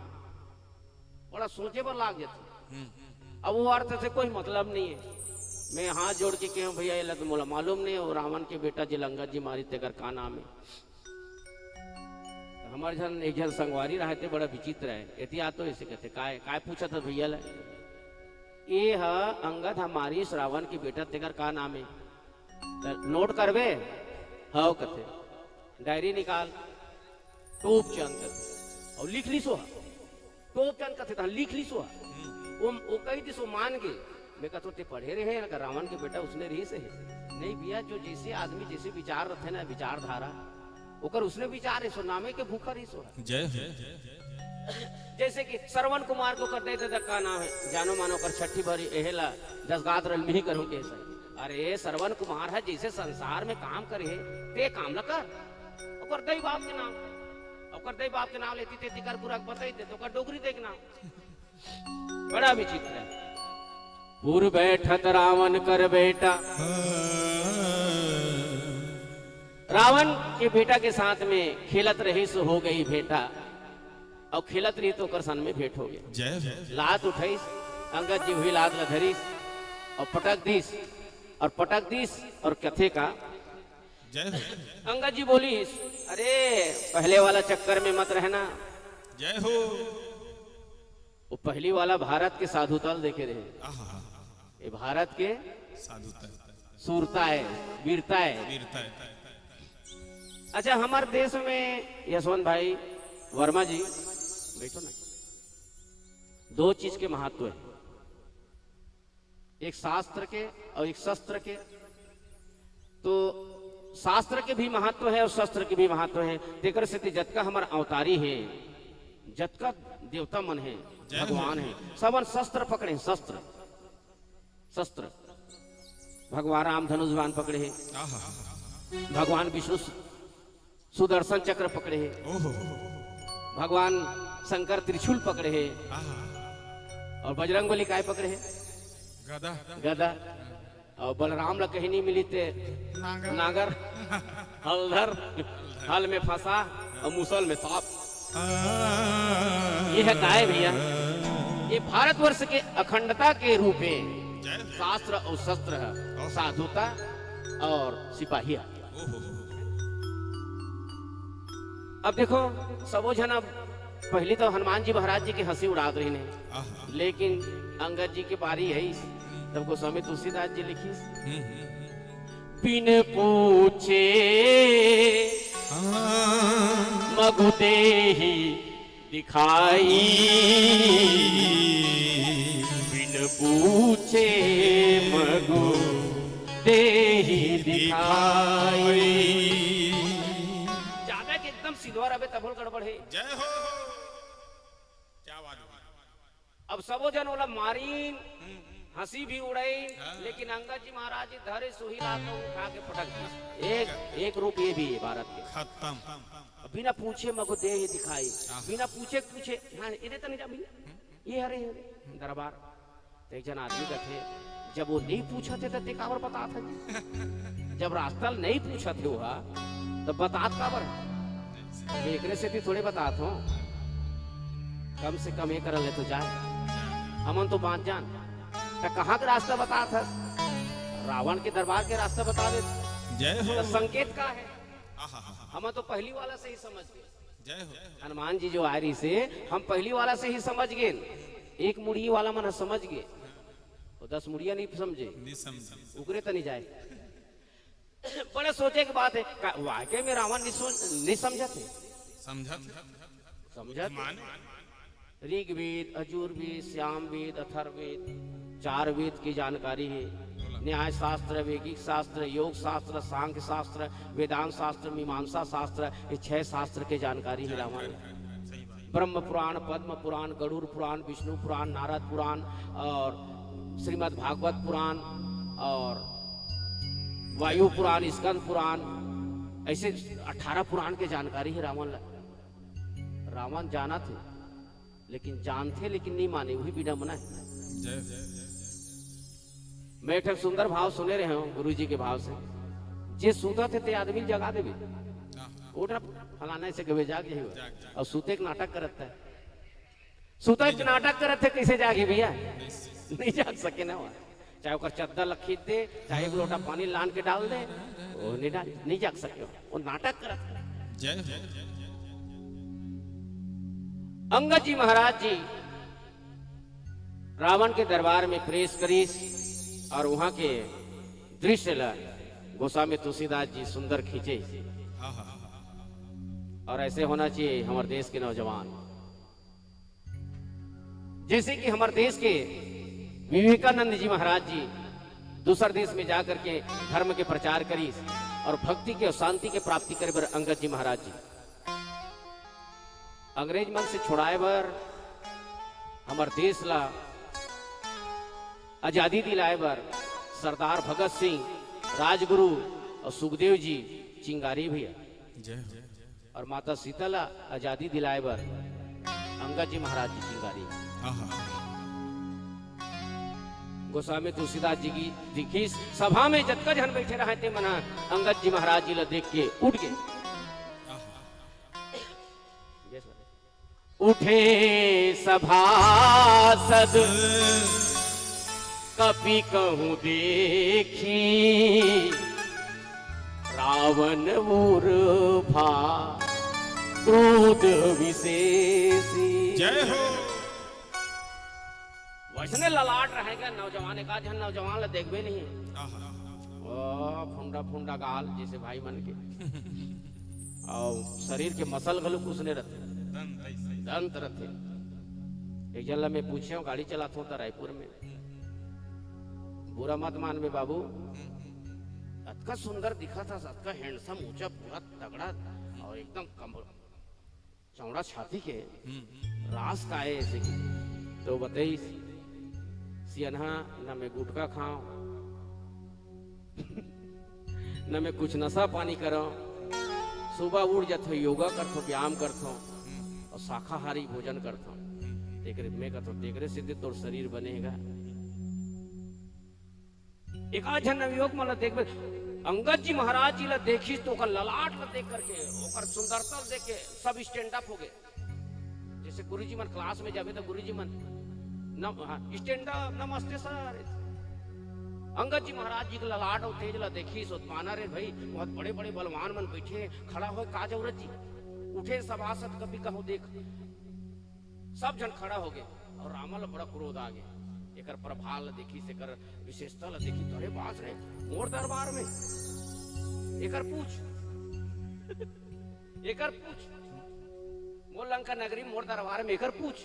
बड़ा सोचे बर लाग जाथे। हम्म। अब वो अर्थ से कोई मतलब नहीं है। मैं हाथ जोड़ के कहूँ, भैया, ये तो मोला मालूम नहीं है, वो रावण के बेटा जेला अंगद जी मारिस, तेकर का नाम है? तो हमारे झन, एक झन संगवारी रहे थे, बड़ा विचित्र है। एती आ तो ऐसे कहते, "काय, काय पूछा था भैया ला?" "ये ह अंगद ह मारिस रावण के बेटा, तेकर का नाम है?" त नोट करबे? हव कथे। डायरी निकाल, टोप चंद कथे, अउ लिख लिसो हा। टोप चंद कथे, तहाँ लिख लिसो हा। वो, वो कही दिस, वो मान गे। मैं कथों, ते पढ़े रहे, अगर रावण के बेटा उसने रहिस हे। नहीं भैया, जो जैसे आदमी, जैसे विचार रथे ना, विचारधारा, ओकर उसने विचार हे, सो नामे के भूखा रहिस हो। जय हो। जैसे कि श्रवण कुमार के ओकर दे दे का नाम है, जानो मानो ओकर छठी भरी एहेला दस गात रल मिही करूँ के सही। अरे श्रवण कुमार है, जैसे संसार में काम करे है, ते काम ल कर। ओकर दई बाप के नाम, ओकर दई बाप के नाम लेती तेती कर बुरा के बताई दे, तो ओकर डोगरी देख नाम। बड़ा विचित्र है। पुर बैठत रावण कर बेटा। रावण के बेटा के साथ में खेलत रहिस, हो गई भेंटा। अउ खेलत रहिस त ओकर सन में भेंट हो गया। जय हो। लात उठाइस, अंगद जी उही लात ल धरिस अउ पटक दिस, अउ पटक दिस अउ कथे का। जय हो। अंगद जी बोलिस, "अरे, पहले वाला चक्कर में मत रहना।" जय हो। वो पहली वाला भारत के साधुता ल देखे रहे। आहा। ये भारत के साधुता। सूरता है, वीरता है। वीरता है। अच्छा, हमारे देश में यशवंत भाई वर्मा जी, बैठो ना, दो चीज के महत्व है, एक शास्त्र के और एक शस्त्र के। तो शास्त्र के भी महत्व है और शस्त्र के भी महत्व है। तेकर सेती जतका हमर अवतारी है, जतका देवता मन है, जय हो। भगवान है, सबन शस्त्र पकड़े हैं, शस्त्र, शस्त्र। भगवान राम धनुष बाण पकड़े हैं, आहा। भगवान विष्णु सु-, सुदर्शन चक्र पकड़े हैं, ओहो। भगवान शंकर त्रिशूल पकड़े हैं, आहा। और बजरंग बली काय पकड़े हैं? गदा। गदा। अउ बलराम ला कहीं नहीं मिली ते नागर। नागर, हलधर, हल में फंसा अउ मुसल में सांप। ये है काय भैया? ये भारतवर्ष के अखंडता के रूप में जय हो। शास्त्र अउ शस्त्र है, ओहो। साधुता अउ सिपाही है। ओहो। अब देखो, सबो झन, अब पहली तो हनुमान जी महाराज जी के हंसी उड़ात रहिन हे, आहा। लेकिन अंगद जी के बारी है, तब गोस्वामी तुलसीदास जी लिखिस, हम्म। बिन पूछे हाँ। मगु देहि दिखाई, बिन पूछे मगु देहि दिखाई। जादा के एकदम सिलवा रबे तभो ले गड़बड़ हे। जय हो। क्या बात है। अब सबो झन ओला मारिन, हंसी भी उड़ाइन, हाँ। लेकिन अंगद जी महाराज जी धरे सुही ला के उठा के पटक दिस। एक, एक रूप ये भी है भारत के। खत्म। बिना पूछे मगु देहि दिखाई। हाँ। बिना पूछे, पूछे, हाँ, एदे तनी जा भैया। ये हरे, ये हरे, दरबार। तो एक झन आदमी कथे, जब वो नहीं पूछत हे, तो ते काबर बतात हे जी? जब रास्ता नहीं पूछत हे वो, तो बतात काबर हे? अब एकरे सेती थोड़े बतात हों, कम से कम ये करन ले तो जाए, हमन तो बांच जान। तो कहाँ के रास्ता बतात हस? रावण के दरबार के रास्ता बता दे। जय हो। तो संकेत का है? आहा। हमन तो पहली वाला से ही समझ गए। जय हो। हनुमान जी जो आए रहिस हे, हम पहली वाला से ही समझ गेन। एक मुड़ी वाला मन ह समझ गे, वो दस मुड़िया नहीं समझे, नहीं समझे। उकरे त नहीं जाए। बड़े सोचे के बात है, का, वाकई में रावण नहीं सोच, नहीं समझत हे? समझत हे। समझत हे। माने? ऋग्वेद, यजुर्वेद, सामवेद, अथर्ववेद, चार वेद की जानकारी है। न्याय शास्त्र, वैदिक शास्त्र, योग शास्त्र, सांख्य शास्त्र, वेदांत शास्त्र, मीमांसा शास्त्र, ये छह शास्त्र के जानकारी है रावण। जानकारी। सही बात। ब्रह्म पुराण, पद्म पुराण, गरुड़ पुराण, विष्णु पुराण, नारद पुराण और श्रीमद् भागवत पुराण और वायु पुराण, स्कंद पुराण, ऐसे अठारह पुराण के जानकारी है रावण ला। रावण जानत हे, लेकिन जानथे, लेकिन नहीं माने, वही विडम्बना है। जय हो। मैं एक ठन सुंदर भाव सुने रहे हूँ गुरु जी के भाव से, जे सूतत हे ते आदमी ल जगा देबे, हाँ। उठ ना, फलाना ऐसे कबे जाग जाही वो। जाग, जाग। और सूते के नाटक करत हे, सूते के नाटक करत हे, कैसे जागी भैया? नहीं। नहीं जाग सके ना वो। चाहे ओकर चद्दर ला खींच दे, चाहे एक लोटा पानी लान के डाल दे, वो नहीं डाल, नहीं जाग सके, वो नाटक करत हे। जय हो। अंगद जी महाराज जी रावण के दरबार में प्रवेश करिस और वहां के दृश्य ला गोस्वामी तुलसीदास जी सुंदर खींचे। हाँ, हाँ, हाँ। और ऐसे होना चाहिए हमारे देश के नौजवान। जैसे कि हमारे देश के विवेकानंद जी महाराज जी दूसर देश में जाकर के धर्म के प्रचार करिस और भक्ति के और शांति के प्राप्ति करे बर अंगद जी महाराज जी अंग्रेज मन से छुड़ाए बर, हमर देश ला आजादी दिलाए बर सरदार भगत सिंह, राजगुरु और सुखदेव जी चिंगारी भैया। जय हो। और माता सीता ला आजादी दिलाए बर अंगद जी महाराज जी चिंगारी। आहा। गोस्वामी तुलसीदास जी की दिखी सभा में जतका झन बैठे रहे ते मन ह अंगद जी महाराज जी ला देख के उठ गए। आहा। उठे सभासद कपि कहूँ देखी, रावण मूर्खा क्रोध विशेषी। जय हो। वैसने ललाट रहेगा नौजवान, एक आध झन नौजवान ला देखबे नहीं। आहा। ओ, फुंडा फुंडा गाल जैसे भाई मन के। और शरीर के मसल घलो कुछ नहीं रहते। दंत ऐसे। दंत रहते। एक जन ला मैं पूछे हूँ, गाड़ी चलात हूँ तो रायपुर में। बुरा मत मानबे बाबू। अतका सुंदर दिखत हस, अतका handsome, ऊंचा, पूरा तगड़ा और एकदम कम, चौड़ा छाती के हम्म। रास का है ऐसे की? तो बताइस, सियनहा, न मैं गुटखा खाओ, न मैं कुछ नशा पानी करो, सुबह उठ जाथो, योगा करथो, व्यायाम करथो और शाकाहारी भोजन करथो। तेकरे मैं कथो, तेकरे से ते तोर शरीर बनेगा। एक आध झन नवयुवक मन ला देखबे, अंगद जी महाराज जी ला देखिस तो ओकर ललाट ला देख करके, ओकर सुंदरता ला देख के सब stand up हो गए। जैसे गुरुजी मन class में जाबे तो गुरुजी मन नम-, हाँ, stand up, नमस्ते sir। अंगद जी महाराज जी के ललाट और तेज ला देखिस, तो माना रे भाई, बहुत बड़े-बड़े बलवान मन बैठे, खड़ा होय का जरूरत जी? उठे सभासद कपि कहूँ देख। सब झन खड़ा हो गे अउ रावण ला बड़ा क्रोध आ गे। एकर प्रभाव ला देखिस, एकर विशेषता ला देखिस, "अरे बाप रे, मोर दरबार में एकर पूछ, एकर पूछ, मोर लंका नगरी, मोर दरबार में एकर पूछ,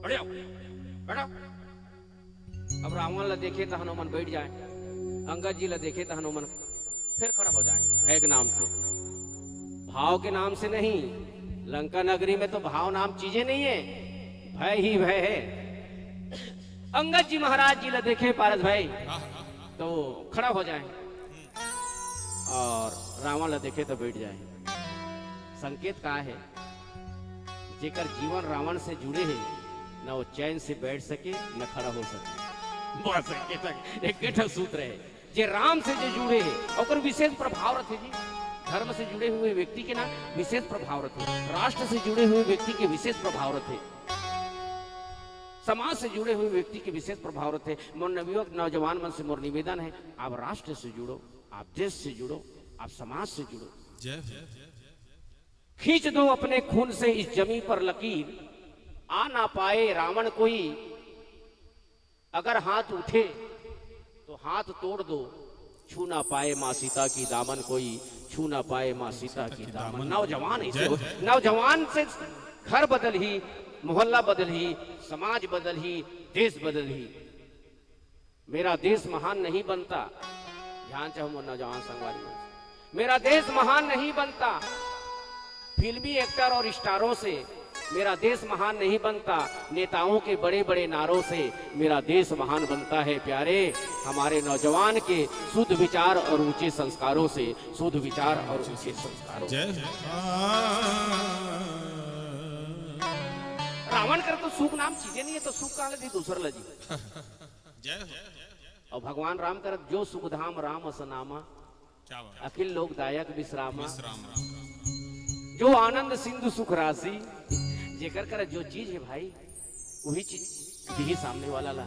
बैठ जाओ, बैठो।" अब रावण ला देखे तहन ओमन बैठ जाए, अंगद जी ला देखे तहन ओमन फिर खड़ा हो जाए भय के नाम से। भाव के नाम से नहीं, लंका नगरी में तो भाव नाम चीजें नहीं है, भय ही भय है। अंगद जी महाराज जी ला देखे पारस भाई तो खड़ा हो जाए और रावण ला देखे तो बैठ जाए। संकेत का है? जेकर जीवन रावण से जुड़े हे, न वो चैन से बैठ सके, न खड़ा हो सके। बस एके ठक, एके ठक सूत्र है। जे राम से जे जुड़े हे, ओकर विशेष प्रभाव रथे जी। धर्म से जुड़े हुए व्यक्ति के ना विशेष प्रभाव रथे, राष्ट्र से जुड़े हुए व्यक्ति के विशेष प्रभाव रथे, समाज से जुड़े हुए व्यक्ति के विशेष प्रभाव रथे। मोर नवयुवक नौजवान मन से मोर निवेदन है, आप राष्ट्र से जुड़ो, आप देश से जुड़ो, आप समाज से जुड़ो। जय हो। खींच दो अपने खून से इस जमीन पर लकीर, आ ना पाए रावण कोई, अगर हाथ उठे तो हाथ तोड़ दो, छू ना पाए माँ सीता की दामन कोई, छू ना पाए माँ सीता की दामन। नौजवान इसे हो, नौजवान से घर बदल ही, मोहल्ला बदल ही, समाज बदल ही, देश बदल ही। मेरा देश महान नहीं बनता, ध्यान चाहो मोर नौजवान संगवारी मन, मेरा देश महान नहीं बनता फिल्मी एक्टर और स्टारों से, मेरा देश महान नहीं बनता नेताओं के बड़े बड़े नारों से, मेरा देश महान बनता है प्यारे हमारे नौजवान के शुद्ध विचार और ऊंचे संस्कारों से, शुद्ध विचार और ऊंचे संस्कारों से। जय हो। रावण कर तो सुख नाम चीजें नहीं है, तो सुख कहाँ ले दी दूसर ला जी। जय हो। और भगवान राम कर जो सुख धाम राम अस नामा, क्या बात। अखिल लोक दायक विश्रामा, विश्राम। जो आनंद सिंधु सुख राशि, जेकर कर जो चीज है भाई, वही चीज दिही सामने वाला ला।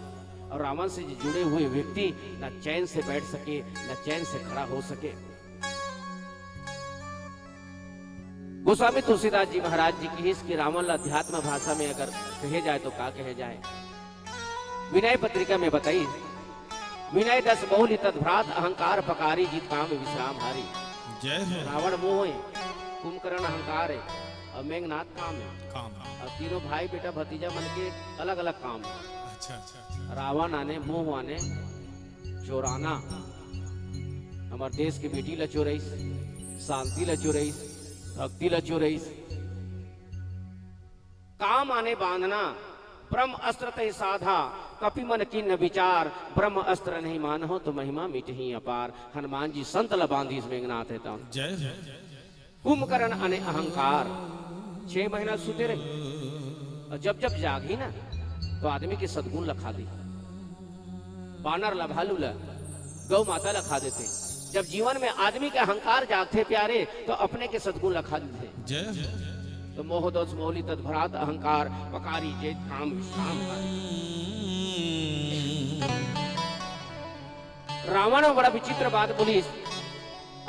और रावण से जुड़े हुए व्यक्ति ना चैन से बैठ सके, ना चैन से खड़ा हो सके। गोस्वामी तुलसीदास जी महाराज जी की इसके रावण ला अध्यात्म भाषा में अगर कहे जाए तो का कहे जाए? विनय पत्रिका में बताई, विनय दस बहुली तद्भ्रात अहंकार पकारी जीत काम विश्राम हारी। जय हो। रावण मोह है, कुंभकर्ण अहंकार है और मेघनाथ काम है। काम। और तीनों भाई बेटा भतीजा मन के अलग अलग काम है। अच्छा, अच्छा, अच्छा। रावण आने, मोह आने, चोराना, हमर देश के बेटी ला चोरइस, शांति ला चोरइस, भक्ति ला चोरइस। काम आने बांधना, ब्रह्म अस्त्र तय साधा, कपि मन कीन्ह विचार, ब्रह्म अस्त्र नहीं मानहु तो महिमा मिटही अपार। हनुमान जी संत ला बांधिस मेघनाथ हे तब। जय हो। कुंभकर्ण आने अहंकार, छह महीना सुते रही, और जब जब जागही ना, तो आदमी के सद्गुण ला खा दी। बानर ला, भालू ला, गौ माता ला खा देथे। जब जीवन में आदमी के अहंकार जागथे प्यारे, तो अपने के सद्गुण ला खा देथे। जय हो। तो मोह दोष मौली तद्भ्रात अहंकार पकारी जेत काम विश्राम हारी। रावण बड़ा विचित्र बात बोलिस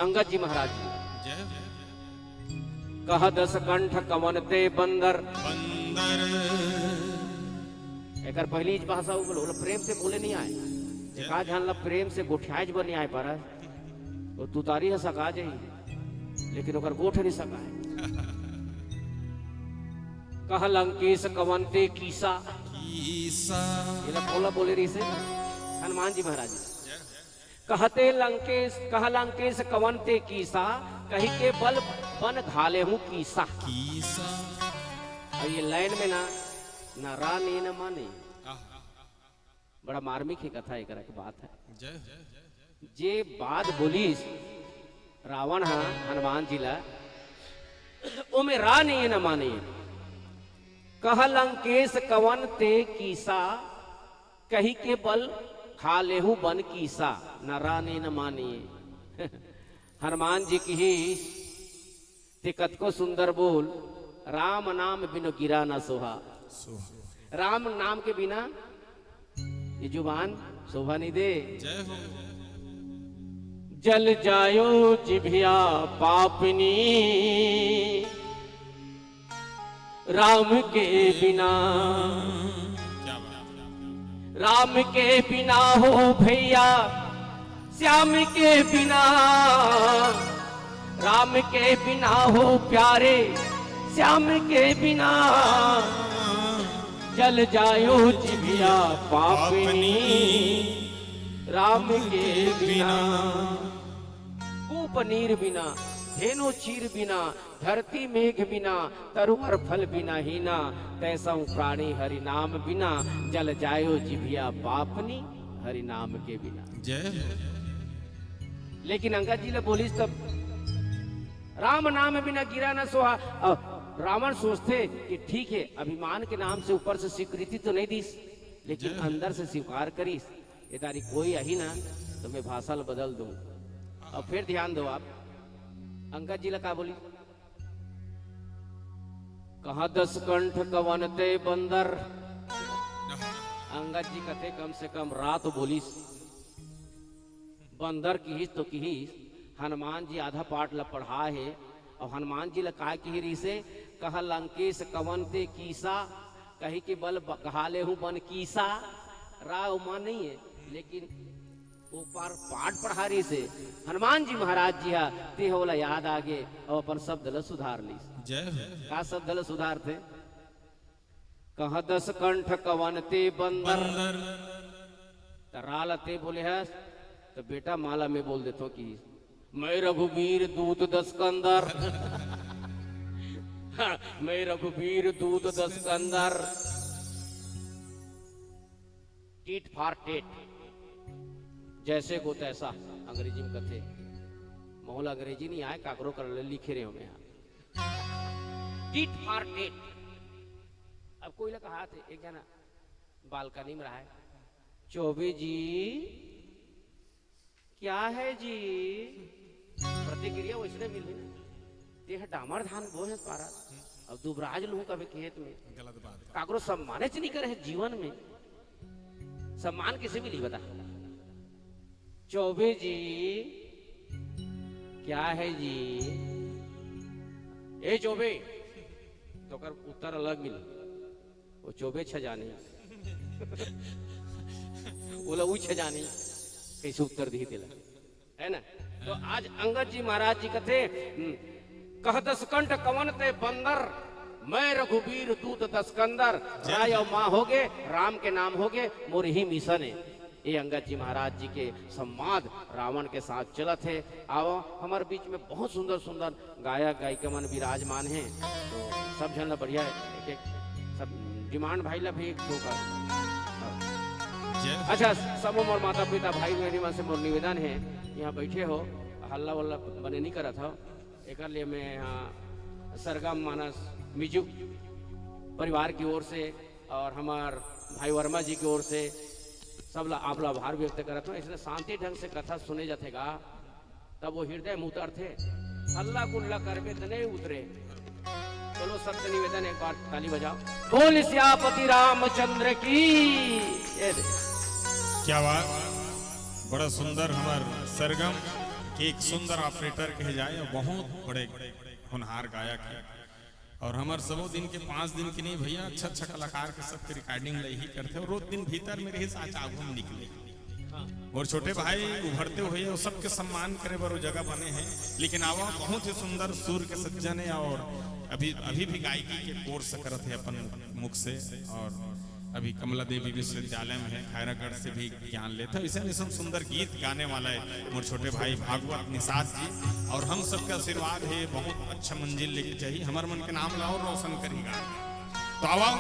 अंगद जी महाराज जी। जय हो। कह दस कंठ कवन ते बंदर। बंदर। एकर पहली भाषा उ बोले, प्रेम से बोले नहीं आए। एका झन ला प्रेम से गोठियाए बर नहीं आए पारा। वो तुतारी ह सका जाई, लेकिन ओकर गोठ नहीं सकाए। कह लंकेश कवन ते कीसा। कीसा। ये ला बोला बोले रही से हनुमान जी महाराज जी। कहते लंकेश, कह लंकेश कवन ते कीसा, कहि के बल बन घाले हूँ कीसा। कीसा। अब ये लाइन में ना, ना रा ने न माने। आहा। बड़ा मार्मिक ही कथा एकरा के बात है। जय हो। जे बात बोलिस रावण हा हनुमान जी ला, ओमे रा ने न माने। कह लंकेश कवन ते कीसा, कहि के बल घाले हूँ बन कीसा, न रा ने न माने। हनुमान जी किहिस, ते कतको सुंदर बोल, राम नाम बिनु गिरा न सोहा। सोहा। राम नाम के बिना ये जुबान शोभा नहीं दे। जय हो। जल जायो जिभिया पापनी, राम के बिना। राम के बिना हो भैया, श्याम के बिना। राम के बिना हो प्यारे, श्याम के बिना। जल जायो जिभिया पापनी, राम के बिना। कूप नीर बिना, धेनु चीर बिना, धरती मेघ बिना, तरुअर फल बिना हीना। तैसहु प्राणी हरि नाम बिना, जल जायो जिभिया पापनी, हरि नाम के बिना। जय हो। लेकिन अंगद जी ला बोलिस तब, राम नाम बिना गिरा न सोहा। अब रावण सोचथे कि ठीक हे, अभिमान के नाम से ऊपर से स्वीकृति तो नहीं दिस, लेकिन अंदर से स्वीकार करिस। ये दारी कोई आही ना, तो मैं भाषा ला बदल दूं। अब फिर ध्यान दो आप, अंगद जी ला का बोलिस? कहाँ दस कंठ कवन ते बंदर। अंगद जी कथे, कम से कम रात बोलिस। बंदर किहिस तो किहिस, हनुमान जी आधा पाठ ला पढ़ा हे, अउ हनुमान जी ला काय किही रिहिसे, कह लंकेश कवन ते कीसा, कहि के बल ब-, कहा ले हूँ बन कीसा, राव माँ नहीं है, लेकिन वो पार पाठ पढ़ा रिहिसे, हनुमान जी महाराज जी हा, ते ह ओला याद आगे, अउ अपन शब्द ला सुधार लिस। जय हो। का शब्द ला सुधारथे? कहाँ दस कंठ कवन ते बंदर। बंदर। त रा ला ते बोले हस, त बेटा माला में बोल देथो कि मैं रघुबीर दूत दस कंदर। हाँ, मैं रघुबीर दूत दस कंदर। टीट फार टेट, जैसे को तैसा, अंग्रेजी में कथे। मोला अंग्रेजी नहीं आय, काकरो कर ले लिखे रहे हो मैं। टीट फार टेट। अब कोई ला कहा थे, एक जना बालकनी में रहा है, चौबे जी, क्या है जी? प्रतिक्रिया वैसने मिली ना। ते ह डामर धान बोहे पारा, अब दुबराज लूं कभी खेत में। गलत बात। काकरो सम्माने च नहीं करे है जीवन में। सम्मान किसे मिली बता? चौबे जी, क्या है जी? ए चौबे, तो कर उत्तर अलग मिली। वो चौबे छजानी, ओला ऊ छजानी, कैसे उत्तर दी तेला, है ना? तो आज अंगद जी महाराज जी कथे, हम्म, कह दस कंठ कवन ते बंदर, मैं रघुबीर दूत दस कंदर। राय अउ माँ होगे, राम के नाम होगे, मोर ही मिशन है। ये अंगद जी महाराज जी के संवाद रावण के साथ चलत हे। आओ, हमर बीच में बहुत सुंदर सुंदर गायक गायिका मन विराजमान हे, तो सब झन ला बढ़िया एक एक सब डिमांड भाई ला भी एक ठो कर। जय हो। अच्छा, सब मोर माता पिता भाई बहनी मन से मोर निवेदन हे, यहाँ बैठे हो, हल्ला वल्ला बने नहीं करत हो, एकर लिए मैं यहाँ सरगम मानस म्यूजिक परिवार की ओर से और हमार भाई वर्मा जी की ओर से सब ला, आप ला आभार व्यक्त करत हूँ। इसने शांति ढंग से कथा सुने जाथे गा, तब वो हृदय में उतरथे। हल्ला गुल्ला करबे त नहीं उतरे। चलो, सबसे निवेदन, एक बार ताली बजाओ। बोल सियापति रामचंद्र की। ये दे। क्या बात, बड़ा सुंदर। हमार सरगम के एक सुंदर ऑपरेटर कहे जाए और बहुत बड़े होनहार गायक है। और हमर सबो दिन के पाँच दिन के नहीं भैया, अच्छा अच्छा कलाकार के सबके रिकॉर्डिंग ले ही करथे और रोज दिन भीतर में रही, साच आगू में निकले। और छोटे भाई उभरते हुए वो सबके सम्मान करे बर वो जगह बने हैं। लेकिन आवा, बहुत ही सुंदर सुर के सज्जन है और अभी अभी भी गायकी के कोर्स करत है अपन मुख से। और अभी कमला देवी विश्वविद्यालय में है, खैरागढ़ से भी ज्ञान लेता है। ऐसे ऐसे सुंदर गीत गाने वाला है मोर छोटे भाई भागवत निषाद जी। और हम सबके आशीर्वाद है, बहुत अच्छा मंजिल लेके चाहिए, हमर मन के नाम ला और रोशन करेगा। तो आवा,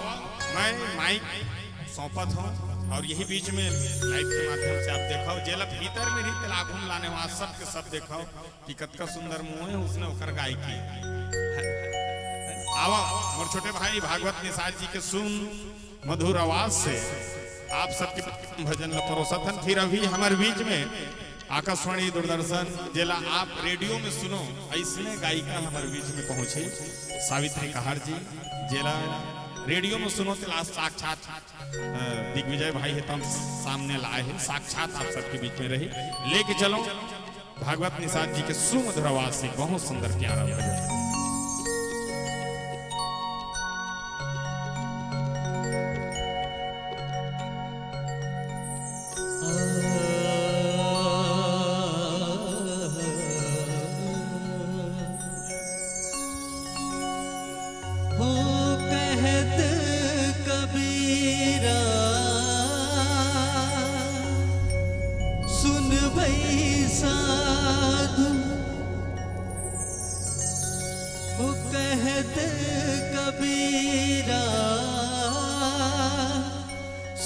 मैं माइक सौंपत हूँ और यही बीच में लाइव के माध्यम से आप देखो, जेला भीतर में ही तेला आगू में लाने वाला सबके सब देखो कि कतका सुंदर मुंह है उसने ओकर गायकी। आवा, मोर छोटे भाई भागवत निषाद जी के सुन मधुर आवाज से आप सबके भजन ल परोसत हन। फिर अभी हमर बीच में आकाशवाणी दूरदर्शन, जेला आप रेडियो में सुनो, ऐसने गायिका हमर बीच में पहुंची, सावित्री कहार जी, जेला रेडियो में सुनो, तेला साक्षात, अ, दिग्विजय भाई है, तम सामने लाए हैं, साक्षात आप सबके बीच में रही, लेके चलो। भागवत निषाद जी के सुमधुर आवाज से बहुत सुंदर प्यारा भजन। हो कहत कबीरा, सुन भई साधु। हो कहत कबीरा,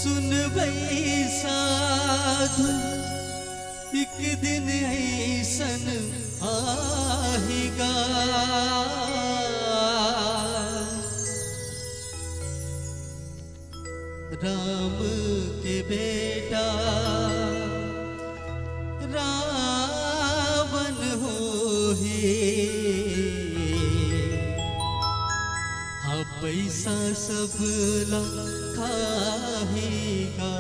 सुन भई साधु। एक दिन अइसन आही गा, राम के बेटा रावण होही। हाँ, पइसा सब ला खाही गा।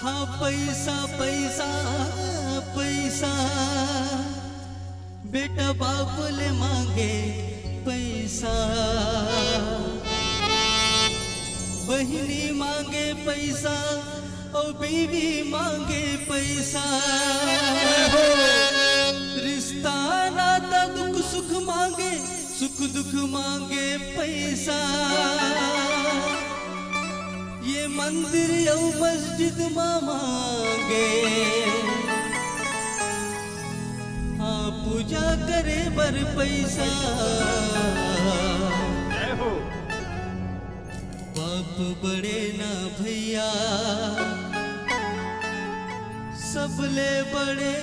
हाँ, पइसा, पइसा, पइसा, बेटा बाप ले मांगे पइसा, बहिनी मांगे पइसा, अउ बीवी मांगे पइसा। रिश्ता नाता दुख सुख मांगे, सुख दुख मांगे पइसा। ये मंदिर अउ मस्जिद मा मांगे, हाँ, पूजा करे बर पइसा। जय हो। बाप बड़े ना भइया, सबले बड़े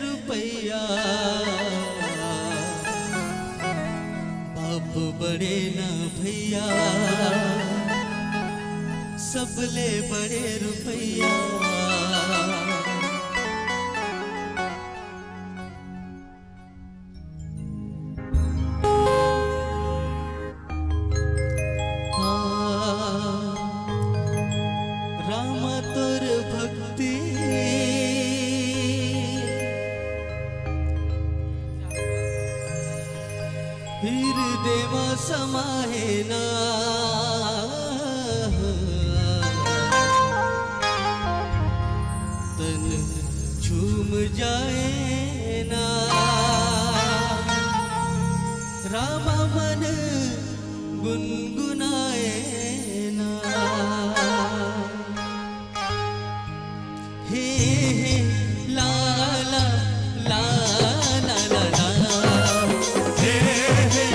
रुपइया। बाप बड़े ना भइया, सबले बड़े रुपइया। हाँ, रामा तोर भक्ति हिरदे मा समाए ना। तन झूम जाए ना, रामा मन गुनगुनाए ना। हे, हे, ला, ला, ला, ला, ला, ला। हे, हे,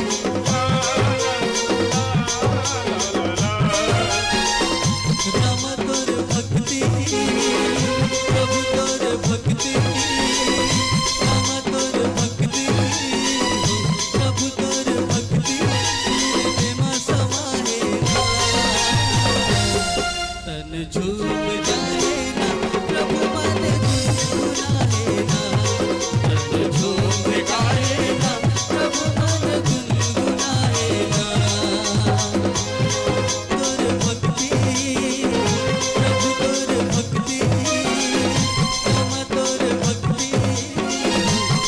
ला, ला, ला, ला, ला, ला। राम तोर भक्ति, प्रभु तोर भक्ति, राम तोर भक्ति, प्रभु तोर भक्ति, प्रेम समाए ना। तन झूम जाए ना, प्रभु मन गुनगुनाए ना। तन झूम जाए ना, प्रभु मन गुनगुनाए ना। तोर भक्ति, प्रभु तोर भक्ति, राम तोर भक्ति,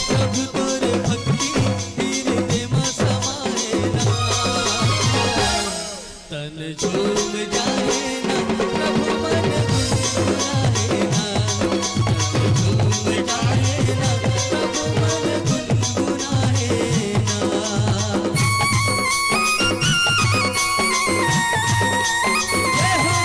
प्रभु तोर भक्ति, हिरदे मा समाए ना। तन झूम जाए ना, प्रभु मन गुनगुनाए ना। तन झूम जाए ना, प्रभु मन गुनगुनाए ना। जय हो।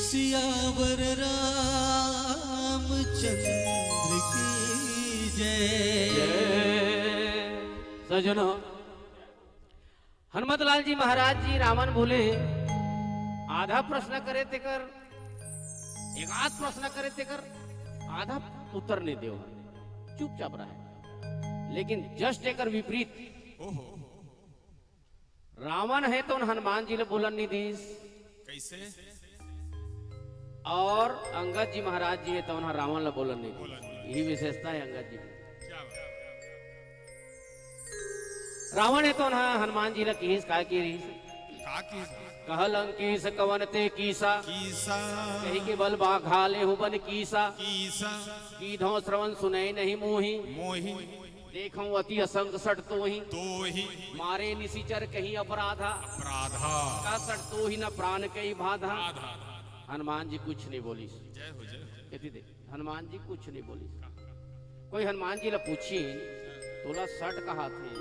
सियावर रामचंद्र की जय। सज्जनों, हनुमत लाल जी महाराज जी रावण बोले, आधा प्रश्न करे तेकर, एक आध प्रश्न करे तेकर आधा उत्तर नहीं देव, चुपचाप रहे। लेकिन just एकर विपरीत, रावण हे तो हनुमान जी ले बोलन नहीं दीस, कैसे? और अंगद जी महाराज जी हे तो रावण ले बोलन नहीं दीस। बोलन नहीं। यही विशेषता है अंगद जी की। क्या बात। रावण हे तो हनुमान जी ले किहिस, का किहिस? का किहिस? कह लंकेश कवन ते कीसा, कीसा। कहि केवल बाघा लेहु बन कीसा। कीसा। कीधौं श्रवण सुनइ नहीं मोहि, मोहि। देखौं अति असंग सठ तोहि, तोहि। मारे निसिचर कहीं अपराधा, अपराधा। का सठ तोहि न प्रान कई बाधा। बाधा। हनुमान जी कुछ नहीं बोलिस। जय हो, जय हो। एती दे, हनुमान जी कुछ नहीं बोलिस। कोई हनुमान जी ला पूछिन, तोला सठ कहाथे,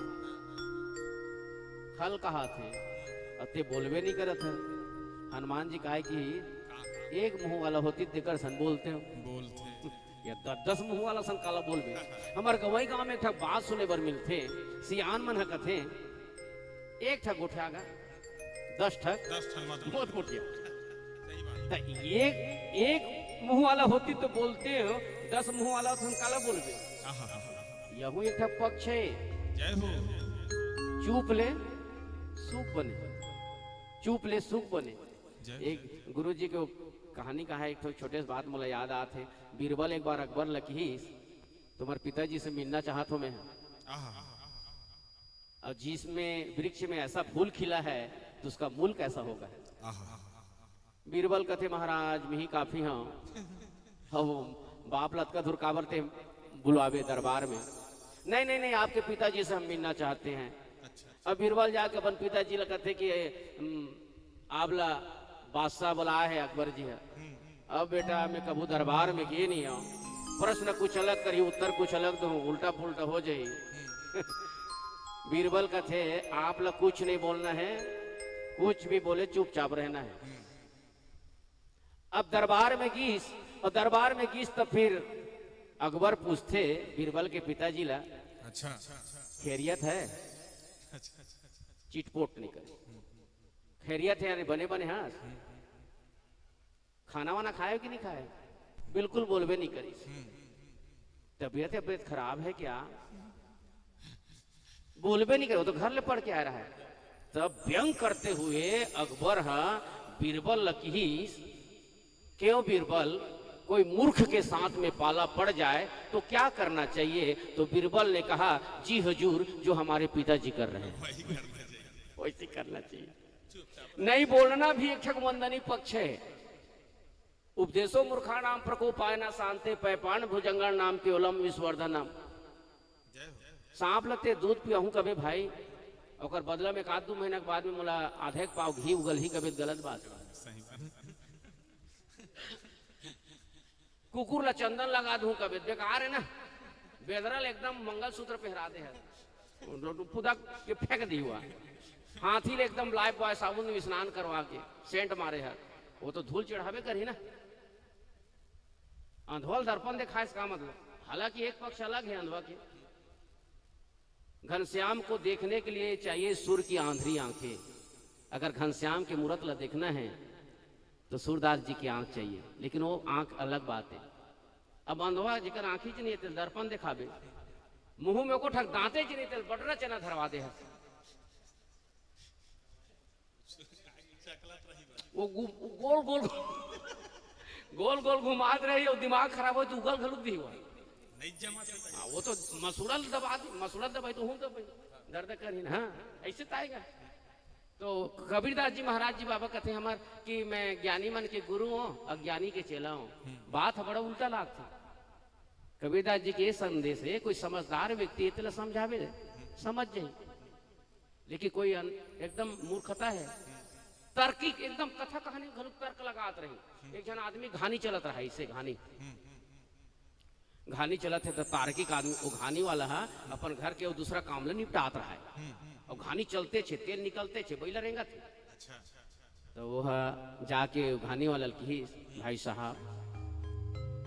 खल कहाथे, अउ ते बोलबे नहीं करत हे। हनुमान जी काय किहिस, एक मुंह वाला होतिस तेकर सन बोलतेंव। बोलते। या द-, दस मुंह वाला सन काला बोलबे। हमर गंवई गांव में एक ठा बात सुने बर मिलथे, सियान मन ह कथे, एक ठा गोठिया गा, दस ठक दस ठन मत बोल। मत गोठिया। सही बात। त एक, एक मुंह वाला होतिस तो बोलतेंव, दस मुंह वाला होतिस त काला बोलबे। आहा। यहू एक ठा पक्ष हे। जय हो। चुप ले सुख बने, चुप ले सुख बने। जय हो। एक गुरु जी के कहानी कहा हे, एक ठो छोटे से बात मोला याद आत हे। बीरबल एक बार अकबर ल किहिस, तुम्हारे पिताजी से मिलना चाहत हों मैं। आहा। और जिसमें वृक्ष में ऐसा फूल खिला है तो उसका मूल कैसा होगा? आहा। बीरबल कथे, महाराज, मिही काफी हंव। अब बाप ल अतका दूर काबर ते बुलाबे दरबार में? नहीं, नहीं, नहीं, आपके पिताजी से हम मिलना चाहते हैं। अच्छा। अब बीरबल जाके अपन पिताजी ल कथे कि, "हम्म, आप ला बादशाह बुलाए हे अकबर जी ह।" हम्म। अब बेटा, मैं कभू दरबार में गे नहीं हंव, प्रश्न कुछ अलग करही, उत्तर कुछ अलग दूहूं, उल्टा पुल्टा हो जाही। हम्म। बीरबल कथे, आप ला कुछ नहीं बोलना हे, कुछ भी बोले चुपचाप रहना हे। हम्म। अब दरबार में गीस, अउ दरबार में गीस त फिर अकबर पूछथे बीरबल के पिताजी ला, अच्छा। "खैरियत हे?" अच्छा। चिटपोट नहीं करे। "खैरियत हे यानी बने बने हस? खाना वाना खाए हो कि नहीं खाए?" बिल्कुल बोलबे नहीं करिस। हम्म। "तबीयत, तबीयत खराब है क्या?" बोलबे नहीं करे, वो तो घर ले पढ़ के आए रहा है। तब व्यंग करते हुए अकबर ह बीरबल ल किहिस, "क्यों बीरबल, कोई मूर्ख के साथ में पाला पड़ जाए तो क्या करना चाहिए?" तो बीरबल ने कहा, "जी हजूर, जो हमारे पिताजी कर रहे हैं।" वही करना चाहिए। वैसे करना चाहिए। चुपचाप। नहीं बोलना भी एक ठक वंदनीय पक्ष है। "उपदेशो मूर्खाणाम प्रकोपाय न शांते, पैपान भुजंगाणाम केवलम विस्वर्धनम।" जय हो। सांप ल ते दूध पियाहूं कबे भाई, ओकर बदला में एक आध दू महीना के बाद में मोला आधे एक पाव घी उगलही कबे, गलत बात। सही बात। कुकुर ला चंदन लगा दूं कबे, बेकार है ना। बेदरा ल एकदम मंगलसूत्र पहरा दे हे, पुदक के फेंक दिही हुआ। हाथी ले एकदम लाइफ बॉय साबुन में स्नान करवा के सेंट मारे हे, वो तो धूल चढ़ावे करही ना। अंधवा ल दर्पण देखाए से का मतलब? हालांकि एक पक्ष अलग है अंधवा के। घनश्याम को देखने के लिए चाहिए सूर की आंधी आंखें। अगर घनश्याम के मूरत ला देखना है तो सूरदास जी की आंख चाहिए, लेकिन वो आंख अलग बात है। अब अंधवा जेकर आंखी च नहीं है, तेल दर्पण दिखाबे, मुंह में को ठक दांते च नहीं, तेल बटरा चना धरवा दे है। वो गु-, वो गोल गोल, गोल गोल घुमात रही और दिमाग खराब हो तो उगल घलुक दी हुआ। नहीं जमा थे। हाँ, वो तो मसूड़ा दबा दी, मसूड़ा दबाई तो हूँ दबाई, दर्द कर ही ना। हाँ, ऐसे तो आएगा। तो कबीरदास जी महाराज जी बाबा कथे हमर कि मैं ज्ञानी मन के गुरु हों, अज्ञानी के चेला हों। बात ह बड़ा उल्टा लागथे। कबीरदास जी के ये संदेश हे, कोई समझदार व्यक्ति हे तेला समझाबे, समझ जाही। लेकिन कोई अन-, एकदम मूर्खता हे, तार्किक एकदम कथा कहानी घलो तर्क लगात रही। एक झन आदमी घानी चलत रहा, इसे घानी घानी चलत हे, त तार्किक आदमी, वो घानी वाला ह अपन घर के वो दूसरा काम ल निपटात रहा हे। अउ घानी चलते छे, तेल निकलते छे, बइला रेंगत हे। अच्छा। तो वो ह जाके घानी वाला ल किहिस, "भाई साहब,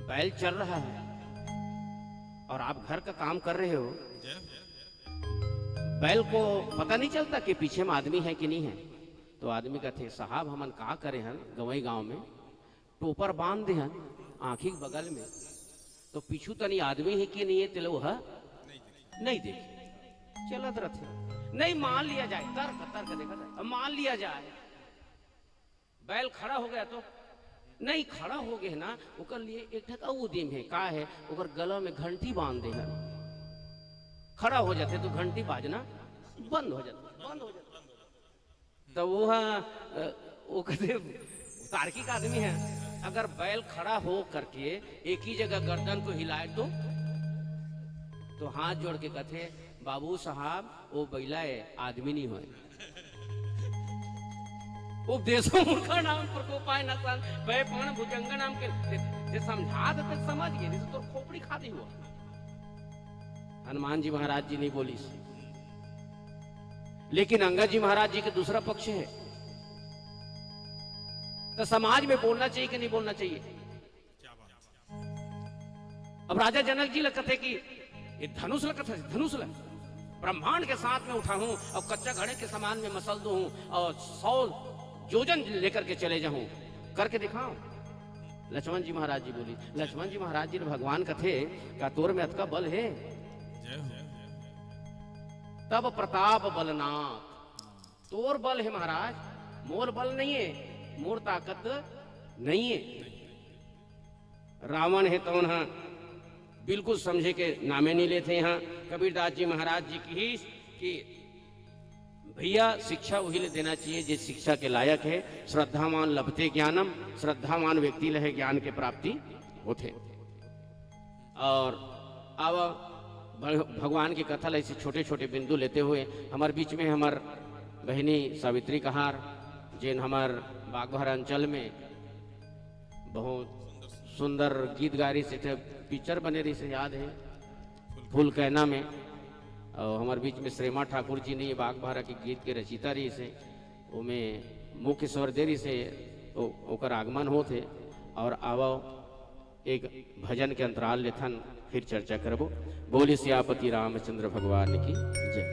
बैल चर रहा है और आप घर का काम कर रहे हो, जय हो। बैल को पता नहीं चलता कि पीछे में आदमी है कि नहीं है?" तो आदमी कथे, "साहब, हमन का करे हन, गंवई गांव में टोपर बांध दे हन आंखी के बगल में, तो पीछू तनी आदमी हे कि नहीं हे, तेला वो ह नहीं देखे, चलत रथे।" नहीं, मान लिया जाए, तर्क, तर्क देखा जाए, अब मान लिया जाए, बैल खड़ा हो गया तो नहीं, खड़ा हो गए ना, ओकर लिए एक ठक अउ उदिम हे, का हे, ओकर गला में घंटी बांध दे हन, खड़ा हो जाथे तो घंटी बाजना बंद हो जाथे, बंद हो जाथे। तो वो ह, अ, वो कथे, तार्किक आदमी हे, अगर बैल खड़ा हो करके एक ही जगह गर्दन को हिलाए तो, तो हाथ जोड़ के कथे, "बाबू साहब, वो बइला हे, आदमी नहीं होय।" उपदेशो मूर्खा नाम प्रकोपाय न संत, भय पण भुजंग नाम के, जे, जे समझा देते समझ गए, नहीं तो तोर खोपड़ी खादी हुआ। हनुमान जी महाराज जी नहीं बोलिस, लेकिन अंगद जी महाराज जी के दूसरा पक्ष हे। तो समाज में बोलना चाहिए कि नहीं बोलना चाहिए? क्या बात। अब राजा जनक जी ल कथे कि ये धनुष ल कथे, धनुष ल ब्रह्मांड के साथ में उठाहूं और कच्चा घड़े के समान में मसल दूं और सौ योजन लेकर के चले जाऊं, करके दिखाओ। लक्ष्मण जी महाराज जी बोली, लक्ष्मण जी महाराज जी ल भगवान कथे, "का तोर में अतका बल हे?" जय हो। "तब प्रताप बलनाथ।" तोर बल हे महाराज, मोर बल नहीं हे, मोर ताकत नहीं हे। रावण हे तौन ह बिल्कुल समझे के नामे नहीं लेथे। यहाँ कबीरदास जी महाराज जी किहिस कि भैया, शिक्षा वही ले देना चाहिए जे शिक्षा के लायक हे। श्रद्धावान लभते ज्ञानम, श्रद्धावान व्यक्ति ल हे ज्ञान के प्राप्ति होथे। और आवा, भग-, भगवान की कथा ला ऐसे छोटे-छोटे बिंदु लेते हुए हमर बीच में हमर बहिनी सावित्री कहार, जेन हमर बागबाहरा अंचल में बहुत सुंदर गीत गा रहिस, एक ठे पिक्चर बने रहिस, याद हे, फूल कैना में। और हमर बीच में श्रेमा ठाकुर जी ने बागबाहरा के गीत के रचिता रहिस हे, ओमे मुख्य स्वर दे रहिस हे, ओ-, ओकर आगमन होत हे। और आवा एक भजन के अंतराल लेथन, फिर चर्चा करबो। बोलिए सियापति रामचंद्र भगवान की जय।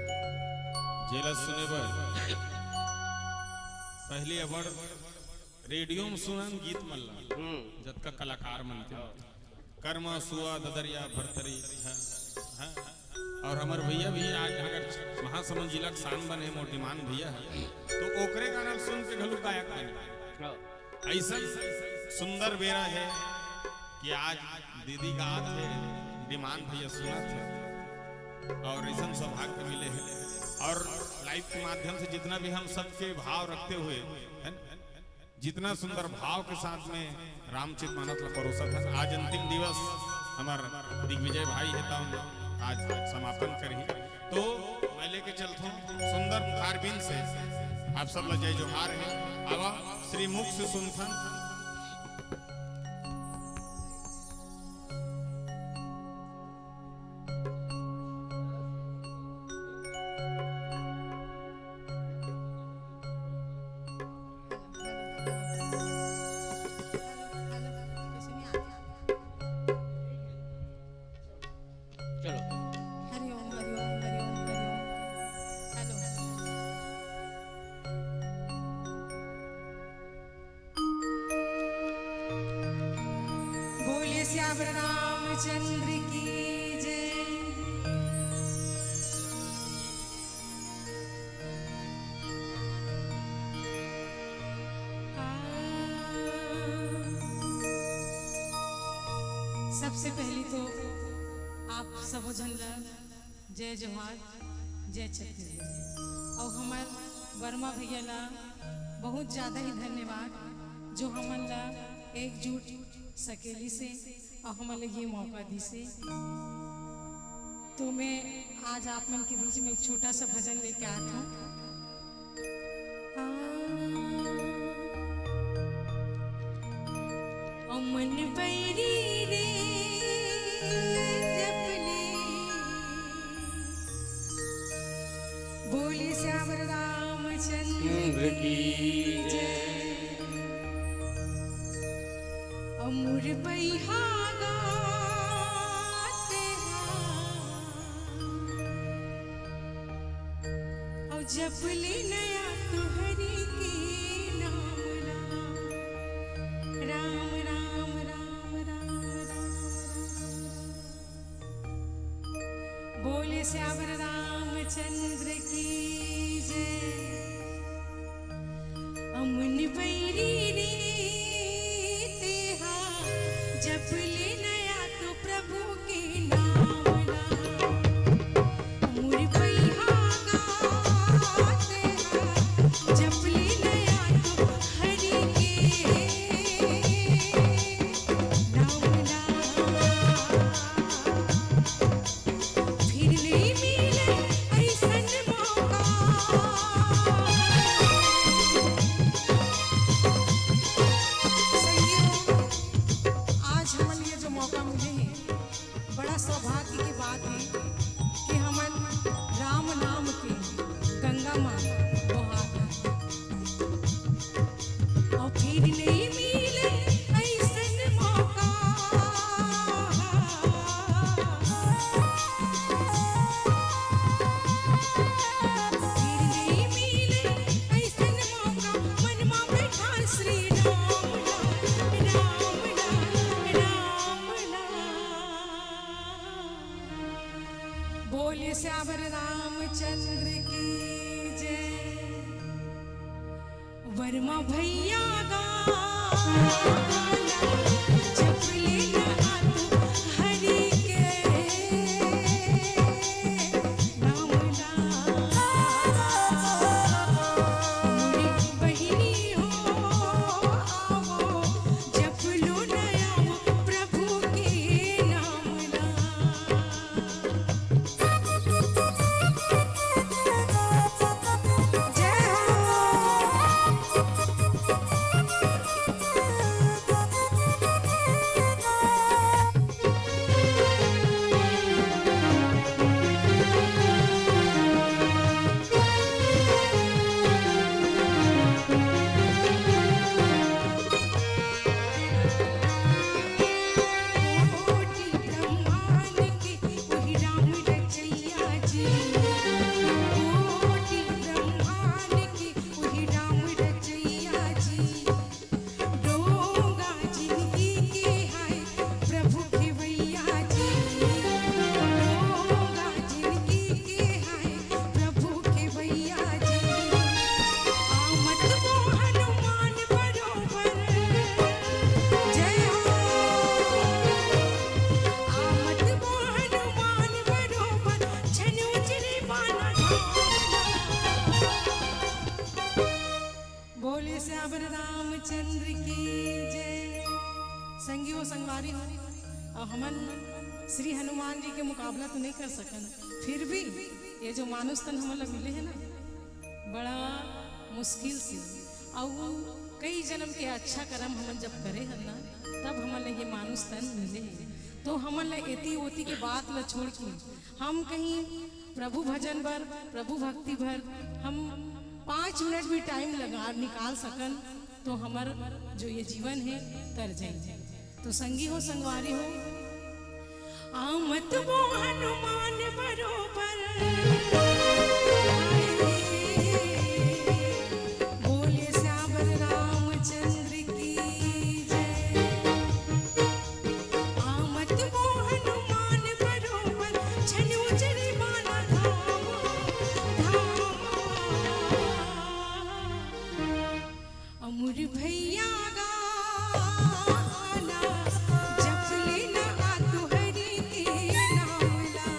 जेला सुने बर पहली अबड़ रेडियो में सुनन गीत मन ला, हम्म। जतका कलाकार मन के कर्मा, सुआ, ददरिया, भरतरी, हाँ, हाँ। और हमर भैया भी आज अगर महासमुंद जिला के शान बने मोर डिमान भैया हे, तो ओकरे गाना सुन के घलो गायक बने। हाँ। ऐसा सुंदर बेरा हे कि आज दीदी गात हे, डिमान भैया सुनत हे और ऐसा सौभाग्य मिले हे। और लाइव के माध्यम से जितना भी हम सबके भाव रखते हुए, है ना, जितना सुंदर भाव के साथ में रामचरित मानस ला परोसत हे। आज अंतिम दिवस हमर दिग्विजय भाई हे, त हम आज समापन करही। तो मैं लेके चलत हूँ सुंदर मुखारबिंद से आप सब ला जय जोहार हे। आवा श्री मुख से सुनथन। चलो। हरि ओम, हरि ओम, हरि ओम, हरि ओम। हेलो। बोलिए सियावर रामचंद्र की जय। सबसे पहली तो आप सबो झन ला जय जोहार, जय छत्तीसगढ़। और हमर वर्मा भैया ला बहुत ज्यादा ही धन्यवाद, जो हमन ला एकजुट सकेली से और हमन ला ये मौका दी से। तो मैं आज आप मन के बीच में एक छोटा सा भजन लेके आत हूँ। हाँ। ओ मन बैरी रे जपले, बोले श्याम रामचंद्र चंद्र की की जय। जय। अमुर बैहागा तेहा। अउ जप ले नया तो हरि के नाम ला। राम, राम, राम, राम, राम, राम। बोले श्यावर रामचंद्र की जय। अमुन बैरी रे तेहा, जप ले नया तो प्रभु के नाम ला। अमुर बैहागा तेहा, जप ले नया तो हरि के नाम ला। फिर नइ मिले अइसन मौका। संगियो, आज हमन ये जो मौका मिले हे, बड़ा सौभाग्य के बात हे कि हमन राम नाम के गंगा मा बोहात हन। अउ फिर नइ मिले अइसन मौका। फिर नइ मिले अइसन मौका, मन मा बैठा श्री राम नाम, राम नाम, राम नाम। बोले श्यावर रामचंद्र की जय। वर्मा भैया गा जप ले नहा तू हरि के नाम ला। मोरी बहिनी हो आवो, जप लो नया प्रभु के नाम ला। जय हो। कोटि ब्रह्मांड के वही राम रचैया जी, कोटि ब्रह्मांड के वही राम रचैया जी। डोंगा जिनगी के हाय प्रभु खेवैया जी, डोंगा जिनगी के हाय प्रभु खेवैया जी। आमत वो हनुमान बरोबर। जय हो। आमत वो हनुमान बरोबर, छन उजरे बाना धाम। बोले श्यावर रामचंद्र की जय। संगियो संगवारी हो, अउ हमन श्री हनुमान जी के मुकाबला तो नहीं कर सकन, फिर भी ये जो मानुष तन हमन ला मिले हे ना, बड़ा मुश्किल से, अउ कई जन्म के अच्छा कर्म हमन जब करे हन ना, तब हमन ला ये मानुष तन मिले हे। तो हमन ला एती ओती के बात ला छोड़ के हम कहीं प्रभु भजन बर, प्रभु भक्ति बर हम पाँच मिनट भी टाइम लगा निकाल सकन, तो हमर जो ये जीवन हे, तर जाई। तो संगी हो, संगवारी हो, आमत वो हनुमान बरोबर। बोले श्यावर रामचंद्र की जय। आमत वो हनुमान बरोबर, छन उजरे बाना धाम, धाम। अमुर भैया गाना, जप ले नहा तू हरि के नाम ला।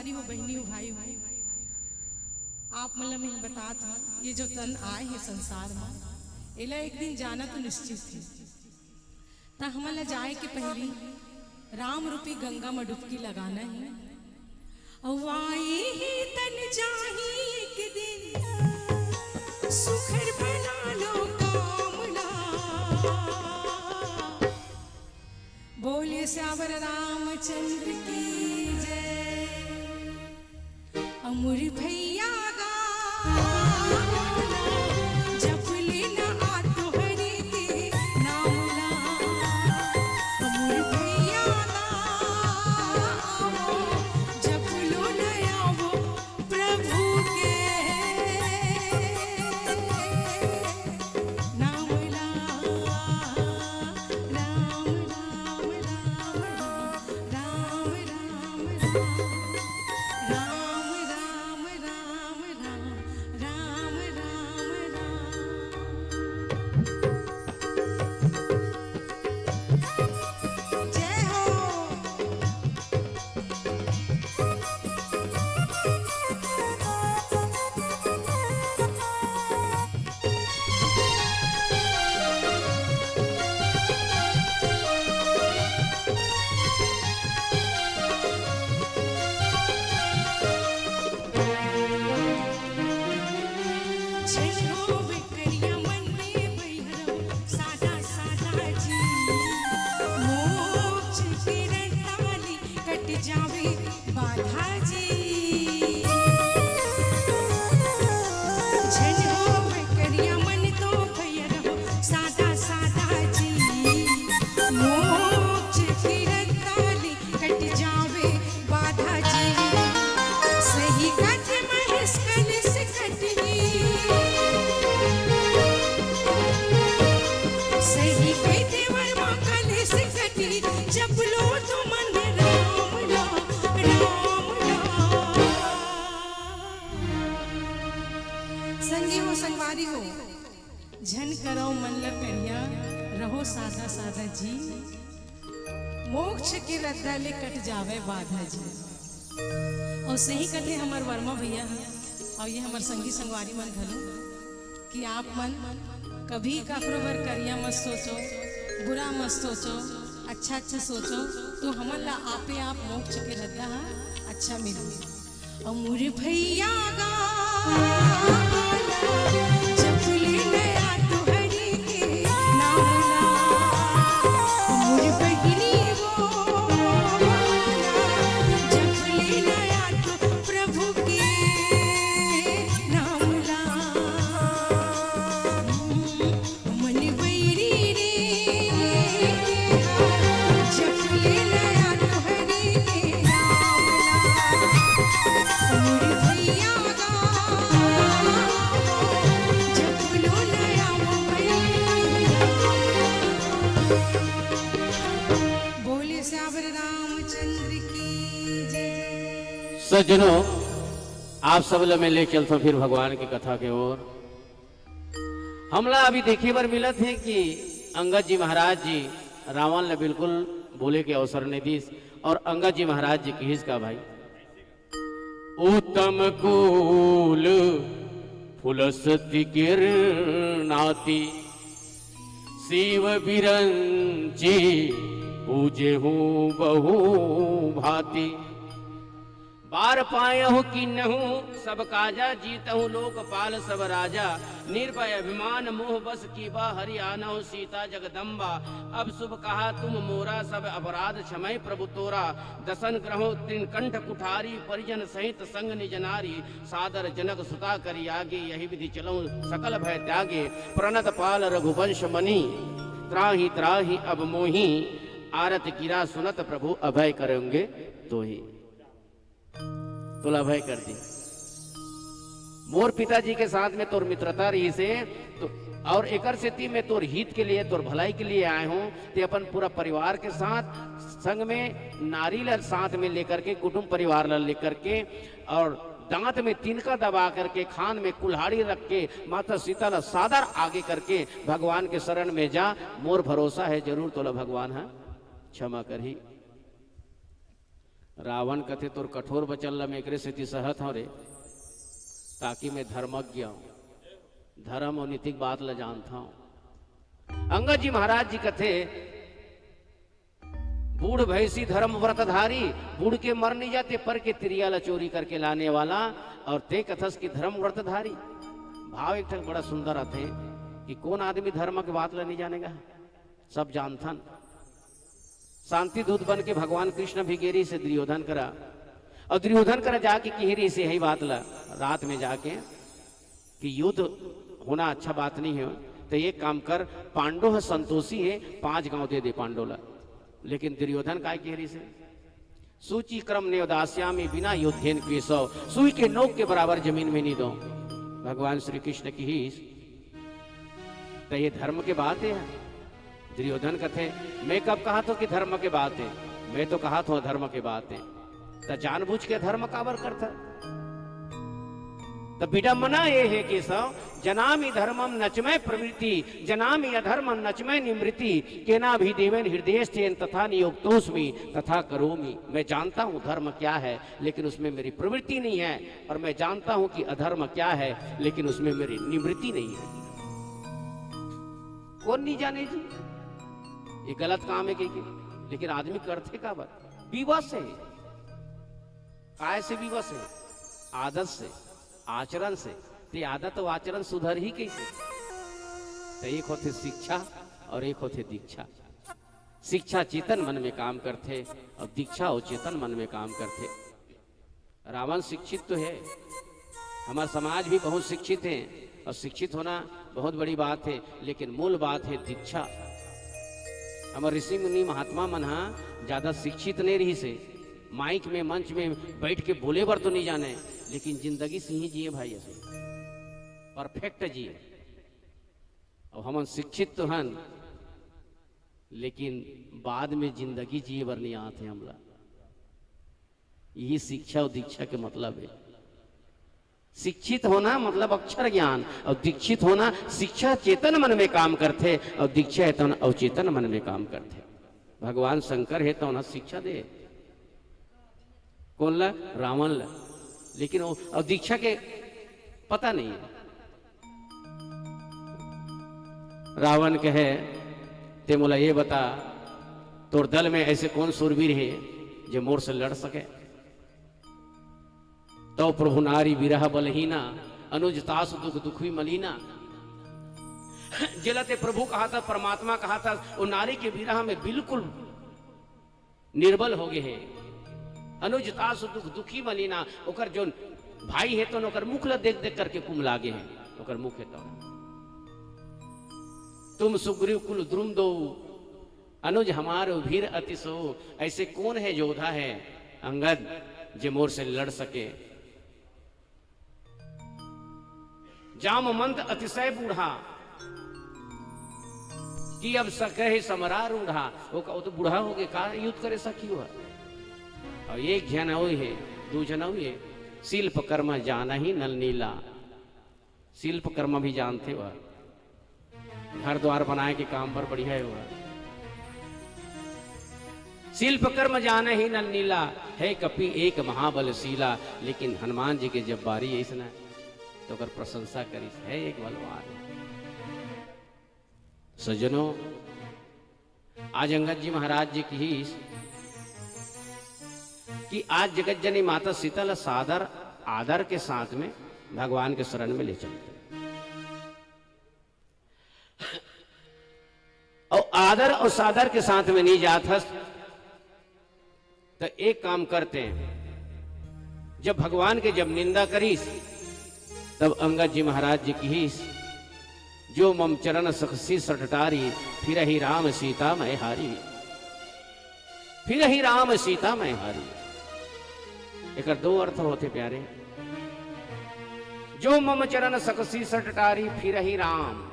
संगवारी हो, बहिनी हो, भाई हो, आप मन ल मैं बतात हूँ, ये जो तन आए हे संसार म, एला एक दिन जाना तो निश्चित हे। त हमन ल जाए के पहिली राम रूपी गंगा म डुबकी लगाना हे। अउ आए हे तन जाही एक दिन, सुघर बना लो काम ला। बोलिए सियावर रामचंद्र की जय। अउ मोर भैया गा, जप लेना आ तोहरे के नाम ला। अउ मोर भैया गा, जप लो नया वो प्रभु के नाम ला। राम राम राम राम राम राम राम राम राम राम राम राम राम राम। जय हो। झन होवे करिया मन में भैरव, सादा सादा जी। मोक्ष के रताली कट जावे बाधा जी। झन होवे करिया मन तो भैरव, सादा सादा जी। मोक्ष के रताली कट जावे बाधा जी। सही कथे महेश कलेश कटही, सही कथे वर्मा कलेश कटही, जप लो तुमन राम ला, राम ला। संगी हो, संगवारी हो, झन करव मन ल करिया, रहो सादा सादा जी। मोक्ष के रद्दा ले कट जावे बाधा जी। अउ सही कथे हमर वर्मा भैया ह, अउ ये हमर संगी संगवारी मन घलो, कि आप मन कभी काकरो बर करिया मत सोचो, बुरा मत सोचो, अच्छा अच्छा सोचो, तो हमन ला आपे आप मोक्ष के रद्दा ह अच्छा मिलही। अउ मोर भैया गा, जप ले नया तोहरे के नाम ला। अउ मोर बहिनी वो, जप ले नया तो प्रभु के नाम ला। मन वैरी रे, जप ले नया तोहरे के नाम ला। मोर भैया गा, जप लो नया वो भैया। बोले सियावर रामचंद्र की जय। सज्जनों, आप सब ल मैं ले चलथों फिर भगवान की कथा के ओर। हमला अभी देखे बर मिलत हे कि अंगद जी महाराज जी रावण ल बिल्कुल बोले के अवसर नइ दिस, अउ अंगद जी महाराज जी किहिस का भाई, उत्तम कुल पुलस्त्य किरनाति, सीव बिरंचि पूजेहु बहु भाँति। बार पायहु कीन्हु सब काजा, जीतहु लोकपाल सब राजा। निर्भय अभिमान मोह बस कीबा, हरि आनहु सीता जगदम्बा। अब शुभ कहा तुम मोरा, सब अपराध क्षमय प्रभु तोरा। दसन ग्रहों तृण कंठ कुठारी, परिजन सहित संग निज नारी। सादर जनक सुता करि आगे, यहि विधि चलहु सकल भय त्यागे। प्रणत पाल रघुवंश मनि, त्राहि त्राहि अब मोहि। आरत गिरा सुनत प्रभु, अभय करेंगे तोहि। तोला अभय कर दी। मोर पिताजी के साथ में तोर मित्रता रहिस हे, तो, अउ एकर सेती मैं तोर हित के लिए, तोर भलाई के लिए आए हूँ। ते अपन पूरा परिवार के साथ, संग में नारी ला साथ में लेकर के, कुटुंब परिवार ला लेकर के, अउ दांत में तिनका दबा करके, खान में कुल्हाड़ी रख के, माता सीता ला सादर आगे करके भगवान के शरण में जा। मोर भरोसा हे, जरूर तोला भगवान ह क्षमा करही। रावण कथे, "तोर कठोर वचन ल मैं एकरे सेती सहत हंव रे, ताकि मैं धर्मज्ञ हंव, धर्म अउ नीति के बात ल जानत हंव।" अंगद जी महाराज जी कथे, "बूढ़ भैंसी धर्म व्रतधारी, बूढ़ के मर नहीं जाते, पर के तिरिया ल चोरी करके लाने वाला, और ते कथस कि धर्म व्रतधारी।" भाव एक ठक बड़ा सुंदर आथे कि कोन आदमी धर्म के बात ल नहीं जानेगा, सब जानथन। शांति दूत बन के भगवान कृष्ण भी गे रिहिसे दुर्योधन करा, और दुर्योधन करा जाके किहे रिहिसे यही बात ला रात में जाके कि युद्ध होना अच्छा बात नहीं है, तो एक काम कर, पांडो ह संतोषी है, पांच गांव दे दे पांडो ला। लेकिन दुर्योधन काय किहे रिहिसे, "सूची क्रम नेव दास्यामि बिना युद्धेन केशव।" सुई के नोक के बराबर जमीन में नहीं दो। भगवान श्री कृष्ण किहिस, तो ये धर्म के बात है? दुर्योधन कथे, "मैं कब कहा थो कि धर्म के बात है? मैं तो कहा थो अधर्म के बात है। त जानबूझ के अधर्म काबर करथा?" त विडम्बना ये है केशव, "जनामि धर्मम नच मैं प्रवृत्ति, जनामि अधर्मम नच मैं निवृत्ति, केनाभिदेवेन हृदयेन तथा नियोक्तोऽस्मि तथा करोमि।" मैं जानता हूँ धर्म क्या है, लेकिन उसमें मेरी प्रवृत्ति नहीं है, और मैं जानता हूँ कि अधर्म क्या है, लेकिन उसमें मेरी निवृत्ति नहीं है। कोन नहीं जाने जी, ये गलत काम है कहिके, लेकिन आदमी करथे काबर? विवश है। काय से विवश है? आदत से, आचरण से। ते आदत अउ आचरण सुधरही कइसे? त एक होथे शिक्षा अउ एक होथे दीक्षा। शिक्षा चेतन मन में काम करथे अउ दीक्षा अउ चेतन मन में काम करथे। रावण शिक्षित तो है, हमार समाज भी बहुत शिक्षित है अउ शिक्षित होना बहुत बड़ी बात है, लेकिन मूल बात है दीक्षा। हमर ऋषि मुनि महात्मा मन हा ज्यादा शिक्षित नहीं रिहिसे, माइक में, मंच में बैठ के बोले बर तो नहीं जाने, लेकिन जिंदगी सिही जिए भाई, असे परफेक्ट जिए। अउ हमन शिक्षित तो हन, लेकिन बाद में जिंदगी जिए बर नहीं आत हे हमला। यही शिक्षा अउ दीक्षा के मतलब है। शिक्षित होना मतलब अक्षर ज्ञान, अउ दीक्षित होना शिक्षा चेतन मन में काम करथे, अउ दीक्षा हे तउन अवचेतन मन में काम करथे। भगवान शंकर हे तउन शिक्षा दे, कोन ला? रावण ला। लेकिन वो, अउ दीक्षा के पता नहीं है। रावण कहे, "ते मोला ये बता, तोर दल में ऐसे कोन सूरवीर हे, जे मोर से लड़ सके?" तव प्रभु नारी विरह बलहीना, अनुज तासु दुख दुखी मलीना। जेला ते प्रभु कहा था, परमात्मा कहा था, वो नारी के विरह में बिल्कुल निर्बल हो गए हे। अनुज तासु दुख दुखी मलीना, ओकर जोन भाई हे तो ओकर मुख ला देख देख करके कुमला गे हे, ओकर मुख हे तो। तुम सुग्रीव कुल द्रुम दो, अनुज हमार उभिर अति सो। ऐसे कौन है योद्धा है अंगद, जे मोर से लड़ सके? जामवंत अतिशय बूढ़ा, कि अब सकहि समरा रूढ़ा। वो का, वो तो बूढ़ा हो गए, का युद्ध करे सखी हुआ? और एक झन अउ हे, दू झन अउ हे, शिल्प कर्म जानहि नल नीला। शिल्प कर्म भी जानथे हुआ, घर द्वार बनाए के काम पर बढ़िया हे हुआ। शिल्प कर्म जानहि नल नीला, है कपि एक महाबलशीला। लेकिन हनुमान जी के जब बारी अइसना, तो ओकर प्रशंसा करिस, है एक बलवान। सज्जनों, आज अंगद जी महाराज जी किहिस कि आज जगत जननी माता सीता ला सादर आदर के साथ में भगवान के शरण में ले चलते। अउ आदर अउ सादर के साथ में नहीं जात हस, त एक काम करते हैं, जब भगवान के जब निंदा करिस, तब अंगद जी महाराज जी किहिस, "जो मम चरण सखसी सटटारी, फिरहि राम सीता मैं हारी।" फिरहि राम सीता मैं हारी। एकर दो अर्थ होथे प्यारे। जो मम चरण सकसी सटटारी फिरहि राम,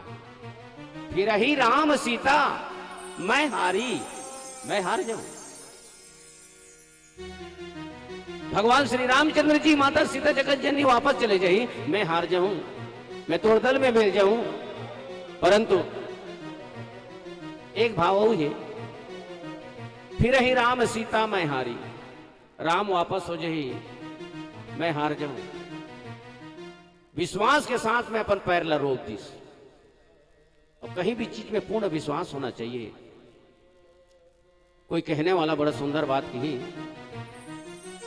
फिरहि राम सीता मैं हारी, मैं हार जाऊं। भगवान श्री रामचंद्र जी, माता सीता जगत जननी वापस चले जाही, मैं हार जाऊं, मैं तोर दल में मिल जाऊं। परंतु एक भाव अउ हे, फिरहि राम सीता मैं हारी। राम वापस हो जाही, मैं हार जाऊं। विश्वास के साथ में अपन पैर ला रोक दिस। और कहीं भी चीज में पूर्ण विश्वास होना चाहिए। कोई कहने वाला बड़ा सुंदर बात कही,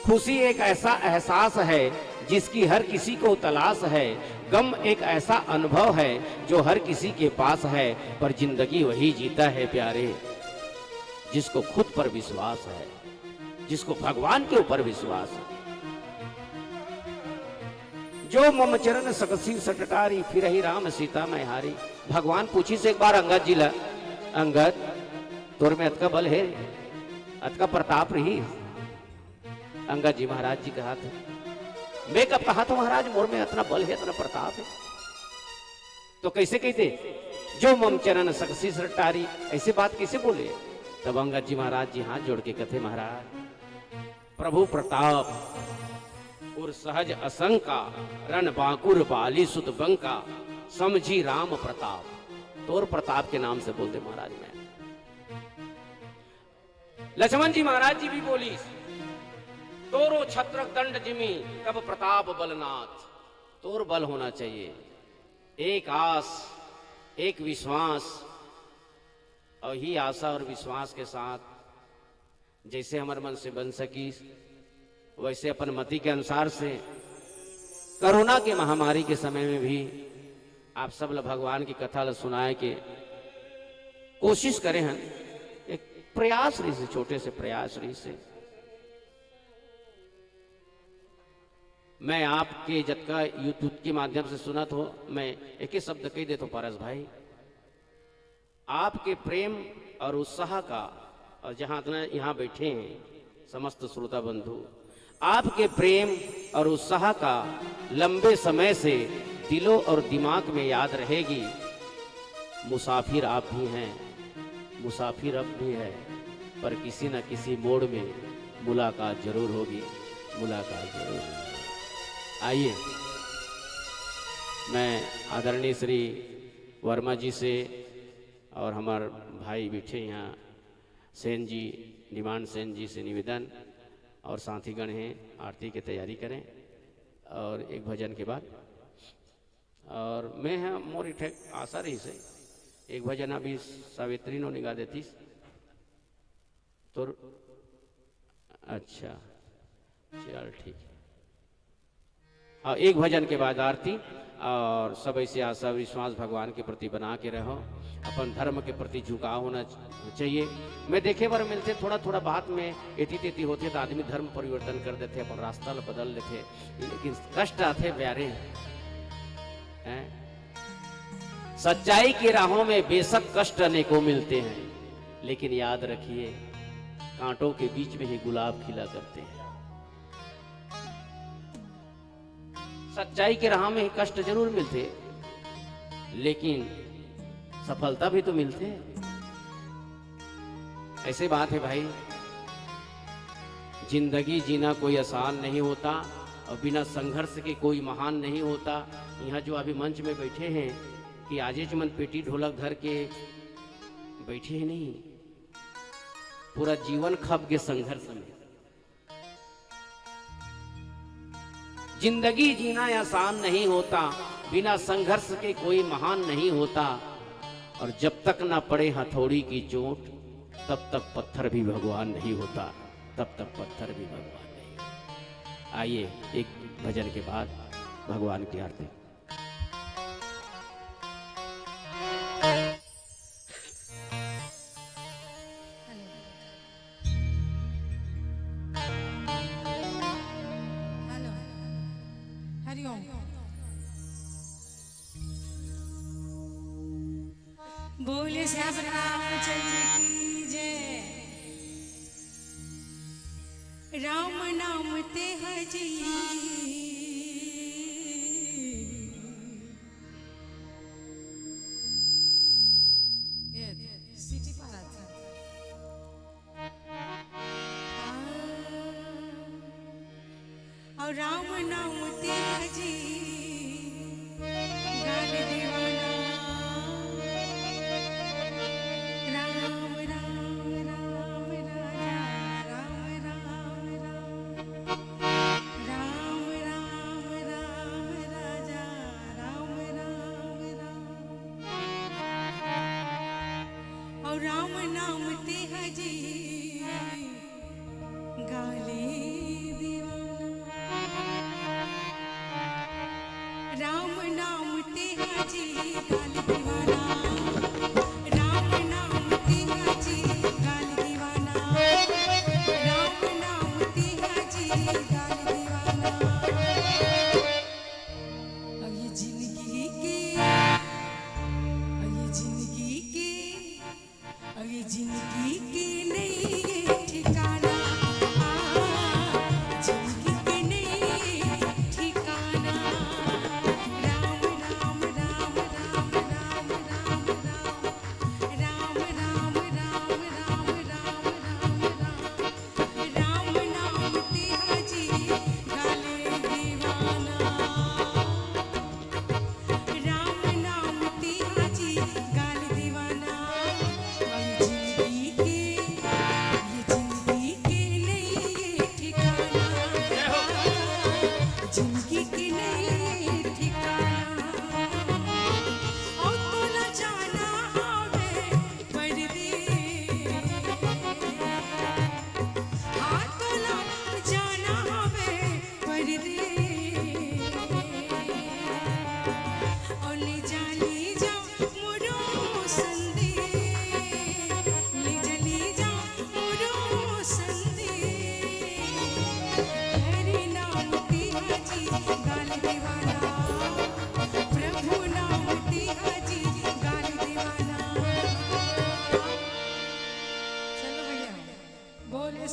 खुशी एक ऐसा एहसास है जिसकी हर किसी को तलाश है, गम एक ऐसा अनुभव है जो हर किसी के पास है, पर जिंदगी वही जीता है प्यारे, जिसको खुद पर विश्वास है, जिसको भगवान के ऊपर विश्वास है। जो मम चरण सकसी सटटारी, फिरही राम सीता मैं हारी। भगवान पूछिस एक बार अंगद जी ला, "अंगद, तोर में अतका बल हे, अतका प्रताप रही?" अंगद जी महाराज जी कहा थे, "मैं कब कहा था महाराज, मोर में अतना बल हे, अतना प्रताप हे?" तो कैसे कहते, "जो मम चरण सकसी सटटारी", ऐसे बात कैसे बोले? तब अंगद जी महाराज जी हाथ जोड़ के कहते, "महाराज, प्रभु प्रताप और सहज असंका, रण बांकुर बाली सुत बंका, समझी राम प्रताप।" तोर प्रताप के नाम से बोल दे महाराज। मैं लक्ष्मण जी महाराज जी भी बोलिस, "तोरो छत्रक दंड जिमी, तब प्रताप बलनाथ।" तोर बल होना चाहिए, एक आस, एक विश्वास, और ही आशा और विश्वास के साथ जैसे हमर मन से बन सकिस, वैसे अपन मति के अनुसार से कोरोना के महामारी के समय में भी आप सब ल भगवान की कथा ल सुनाए के कोशिश करे हन। एक प्रयास रहिसे, छोटे से प्रयास रहिसे। मैं आपके जतका YouTube के माध्यम से सुनत हो, मैं एक ही शब्द कह देता हूँ पारस भाई, आपके प्रेम और उत्साह का, और जहाँ इतना यहाँ बैठे हैं समस्त श्रोता बंधु, आपके प्रेम और उत्साह का लंबे समय से दिलों और दिमाग में याद रहेगी। मुसाफिर आप भी हैं, मुसाफिर अब भी है, पर किसी न किसी मोड़ में मुलाकात जरूर होगी, मुलाकात जरूर होगी। आइए, मैं आदरणीय श्री वर्मा जी से और हमार भाई बैठे यहाँ सेन जी, निमान सेन जी से निवेदन और साथीगण हैं, आरती के तैयारी करें और एक भजन के बाद। और मैं हाँ, मोर एक ठे आशा रहिसे, एक भजन अभी सावित्री नो निगा देतीस। तो अच्छा, चल ठीक है। और एक भजन के बाद आरती। और सब ऐसे आशा विश्वास भगवान के प्रति बना के रहो, अपन धर्म के प्रति झुकाव होना च-, चाहिए। मैं देखे बर मिलते थोड़ा थोड़ा बात में एती तेती होते तो आदमी धर्म परिवर्तन कर देते, अपन रास्ता ल बदल लेते, लेकिन कष्ट आते प्यारे हैं। सच्चाई की राहों में बेशक कष्ट अनेकों मिलते हैं, लेकिन याद रखिए, कांटों के बीच में ही गुलाब खिला करते हैं। सच्चाई के राह में ही कष्ट जरूर मिलते, लेकिन सफलता भी तो मिलते। ऐसे बात है भाई, जिंदगी जीना कोई आसान नहीं होता और बिना संघर्ष के कोई महान नहीं होता। यहाँ जो अभी मंच में बैठे हैं कि आजेच मन पेटी ढोलक धर के बैठे हैं, नहीं, पूरा जीवन खप के संघर्ष में। जिंदगी जीना आसान नहीं होता, बिना संघर्ष के कोई महान नहीं होता, और जब तक ना पड़े हथौड़ी की चोट, तब तक पत्थर भी भगवान नहीं होता, तब तक पत्थर भी भगवान नहीं होता। आइए, एक भजन के बाद भगवान की आरती। हेलो। हेलो। हरिओम। बोले श्याम रामचंद्र की जय। राम नाम ते हजी। ये सीटी पर आती। और राम नाम ते हजी।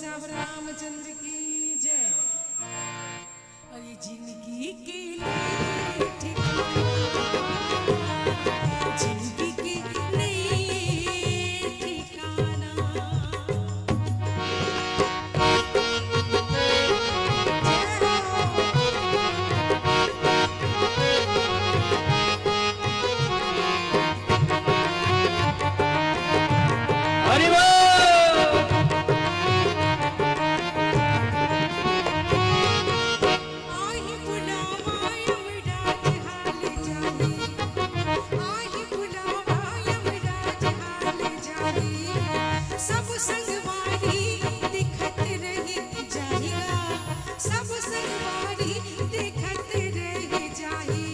रामचंद्र की जय। अरे जिंदगी के नए ठिकाना, जिंदगी के नए ठिकाना। हरि बोल। आही बुलावा यमराज हाल जाही, आही बुलावा यमराज हाल जाही। सब संगवारी दिखत रही जाही गा, सब संगवारी दिखत रही जाही।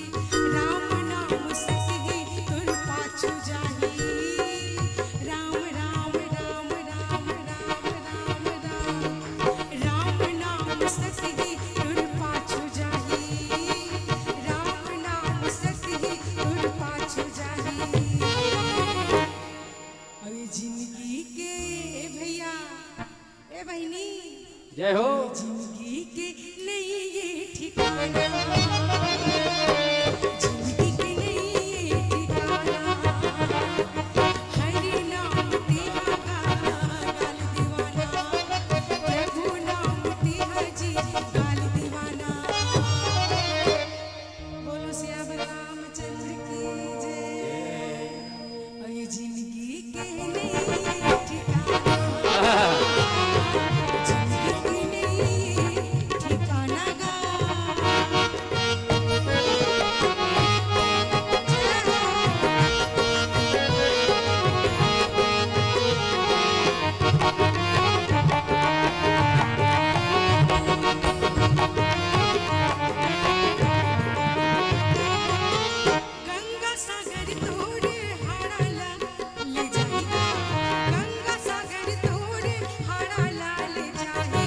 राम नाम सतही तुर पाछू जाही। राम, राम, राम, राम, राम, राम, राम। राम नाम सतही तुर पाछू जाही। राम नाम सतही तुर पाछू जाही। अरे जिंदगी के, ए भैया, ए बहिनी, जय हो। जिंदगी के नए ये ठिकाना, जिंदगी के नए ये ठिकाना। हरि नाम तेहा गा गाल दीवाना, प्रभु नाम तेहा जी गाल दीवाना। बोलो सियावर रामचंद्र की जय। अरे जिंदगी के नए ठिकाना, जिंदगी के नए ठिकाना गा। गंगा सागर तोरे हाड़ा ला ले जाही गा, गंगा सागर तोरे हाड़ा ला ले जाही।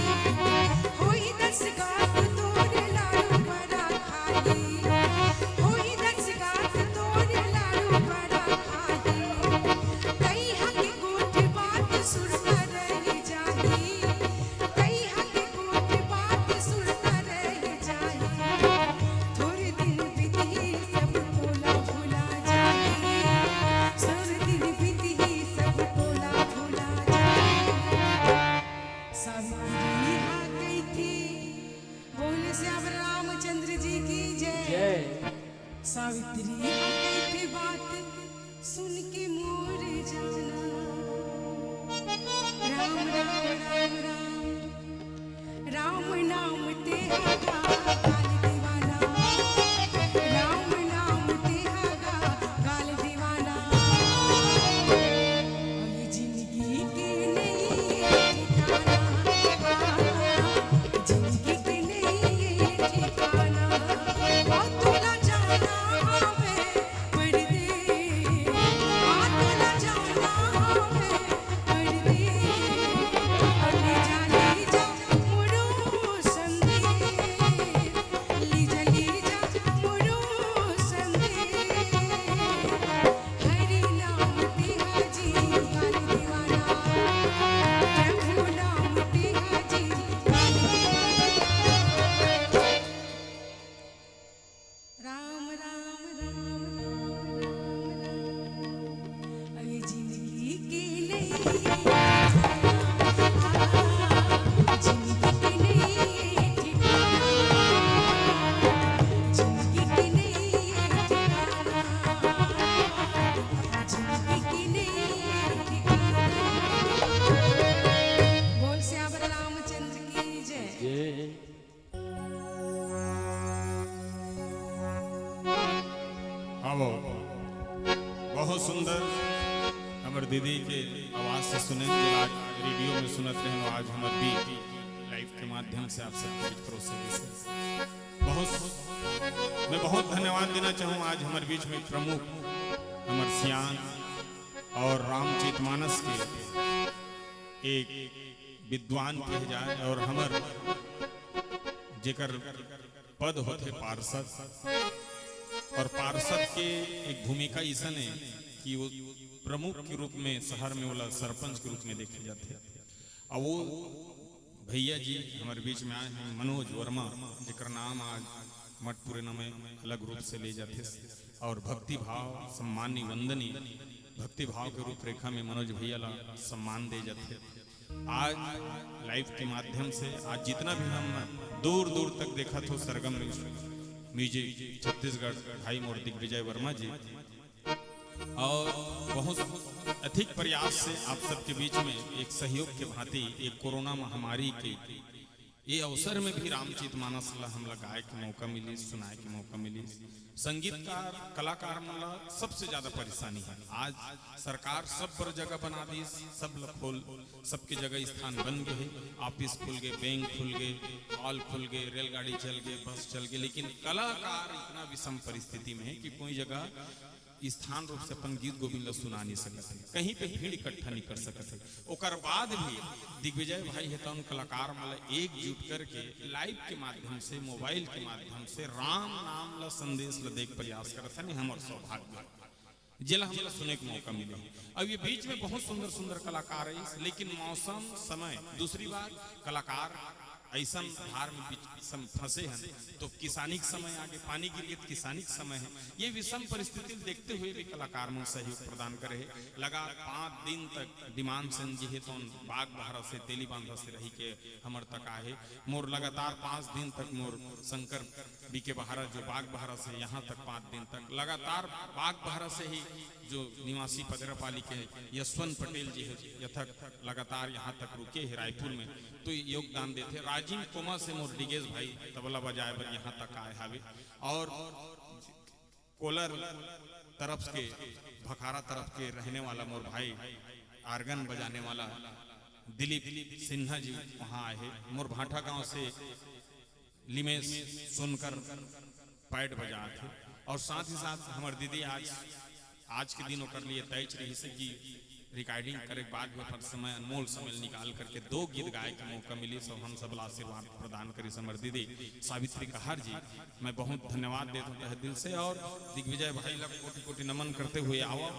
होई दस गात तोरे लाडू बड़ा खाही, होई दस गात तोरे लाडू बड़ा खाही। तैहा के गोठ बात सुरता रही जाही, तैहा के गोठ बात सुरता रही जाही। थोरे दिन बीतही सब तोला भुला जाही, थोरे दिन बीतही सब तोला भुला जाही। सावित्री हा कहिथे, बोले सियावर रामचंद्र जी की जय। जय। सावित्री हा कहिथे बात सुन के मोर जाना। राम, राम, राम, राम। राम नाम तेहा गा गाल दीवाना, राम नाम तेहा गा गाल दीवाना। अरे जिंदगी के नए ठिकाना, जिंदगी के नए ठिकाना। ओ तोला जाना हवे परदेस, आ तोला जाना हवे परदेस। ले जा, ले जा मोरो संदेस, ले जा, ले जा मोरो संदेस। हरि नाम तेहा जी गाल दीवाना, प्रभु नाम तेहा जी गाल दीवाना। राम, राम, राम, राम, राम, राम। अरे जिंदगी के नए ठिकाना, जिंदगी के नए ठिकाना, जिंदगी के नए ठिकाना, जिंदगी के नए ठिकाना। बोल सियावर रामचंद्र की जय। जय। आवो, बहुत सुंदर। हमर दीदी के आवाज से सुने के आज रेडियो में सुनत रहन, आज हमर बीच लाइव के माध्यम से आप सब कुछ परोसे के से बहुत, मैं बहुत धन्यवाद देना चाहूँ आज हमर बीच में प्रमुख हमर सियान और रामचरितमानस के एक विद्वान कहे जाए और हमर जेकर पद होथे पार्षद, और पार्षद के एक भूमिका अइसन हे कि वो प्रमुख के रूप में शहर में ओला सरपंच के रूप में देखे जाथे। और वो भैया जी हमर बीच में आए हैं मनोज वर्मा, जेकर नाम आज मठ पुरैना में अलग रूप से ले जाथे और भक्ति भाव, सम्मानी, वंदनी भक्ति भाव के रूपरेखा में मनोज भैया ला सम्मान दे जाथे। आज लाइव के माध्यम से आज जितना भी हम दूर दूर तक देखत हो सरगम म्यूजिक छत्तीसगढ़, भाई मोर दिग्विजय वर्मा जी, और बहुत अधिक प्रयास से आप सबके बीच में एक सहयोग के भांति एक कोरोना महामारी के ये अवसर में भी रामचरित मानस ला हमला गाए के मौका मिलिस, सुनाए के मौका मिलिस। संगीतकार, कलाकार मन ला सबसे ज्यादा परेशानी है। आज सरकार सब बर जगह बना दिस, सब ला खोल, सबके जगह स्थान बन गए है। ऑफिस खुल गए, बैंक खुल गए, हॉल खुल गए, रेलगाड़ी चल गए, बस चल गए, लेकिन कलाकार इतना विषम परिस्थिति में है कि कोई जगह स्थान रूप से अपन गीत गोविंद ला सुना नहीं सकत है, कहीं पे भीड़ इकट्ठा नहीं कर सकत है। ओकर बाद भी दिग्विजय भाई हे तौन कलाकार मन ला एकजुट करके लाइव के माध्यम से, मोबाइल के माध्यम से राम नाम ला संदेश ला देख प्रयास करत है, हमर सौभाग्य, जेला हमला सुने के मौका मिले। अब ये बीच में बहुत सुंदर सुंदर कलाकार है, लेकिन मौसम, समय, दूसरी बात कलाकार ऐसन धार में बीच सम-, फंसे हैं, तो किसानी के समय आगे, पानी गिर गए तो किसानी के समय है। ये विषम परिस्थिति देखते हुए भी कलाकार मन सहयोग प्रदान करे हैं। लगा पाँच दिन तक डिमांड सेन जी हे तो बाग बहरा से, तेली बांधा से रही के हमर तक आए। मोर लगातार पाँच दिन तक मोर शंकर बी के बहरा जो बाग बहरा से यहाँ तक पाँच दिन तक लगातार बाग बहरा से ही जो निवासी पदरापाली के यशवंत पटेल जी हे, यथक लगातार यहाँ तक रुके हे रायपुर में, तो योगदान देथे। राजिम कोमा से मोर डिगेश भाई तबला बजाए बर यहाँ तक आए हावे और कोलर तरफ के, भखारा तरफ के रहने वाला मोर भाई आर्गन बजाने वाला दिलीप सिन्हा जी वहाँ आए हे। मोर भाठा गांव से लिमेश सोनकर पैड बजात हे और साथ ही साथ हमर दीदी आज, आज के दिन ओकर लिए तय रही से कि रिकॉर्डिंग करे के बाद भी अपन समय, अनमोल समय निकाल करके दो गीत गाए के मौका मिलिस और हम सबला आशीर्वाद प्रदान करिस हमर दीदी सावित्री कहार जी। मैं बहुत धन्यवाद देता हूँ तहे दिल से और दिग्विजय भाई ला कोटि कोटि नमन करते हुए आवा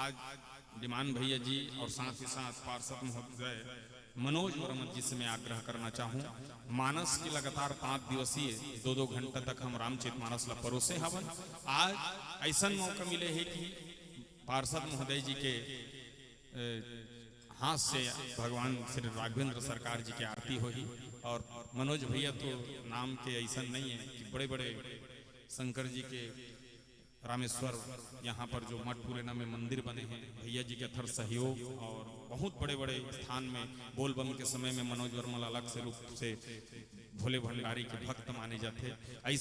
आज डिमांड भैया जी और साथ ही साथ पार्षद महोदय मनोज वर्मा जी से मैं आग्रह करना चाहूँ, मानस के लगातार पाँच दिवसीय दो दो घंटा तक हम रामचरित मानस ला परोसे हवन। आज ऐसन मौका मिले है कि पार्षद महोदय जी के, ए, हाथ से भगवान श्री राघवेंद्र सरकार जी के आरती होही और मनोज भैया तो नाम के ऐसन नहीं है कि बड़े बड़े शंकर जी के रामेश्वर यहाँ पर जो मठ पुरैना में मंदिर बने हैं, भैया जी के अथर सहयोग और बहुत बड़े बड़े स्थान में बोलबम के समय में मनोज वर्मा ला अलग से रूप से भोले भंडारी के भक्त माने जाते। ऐसा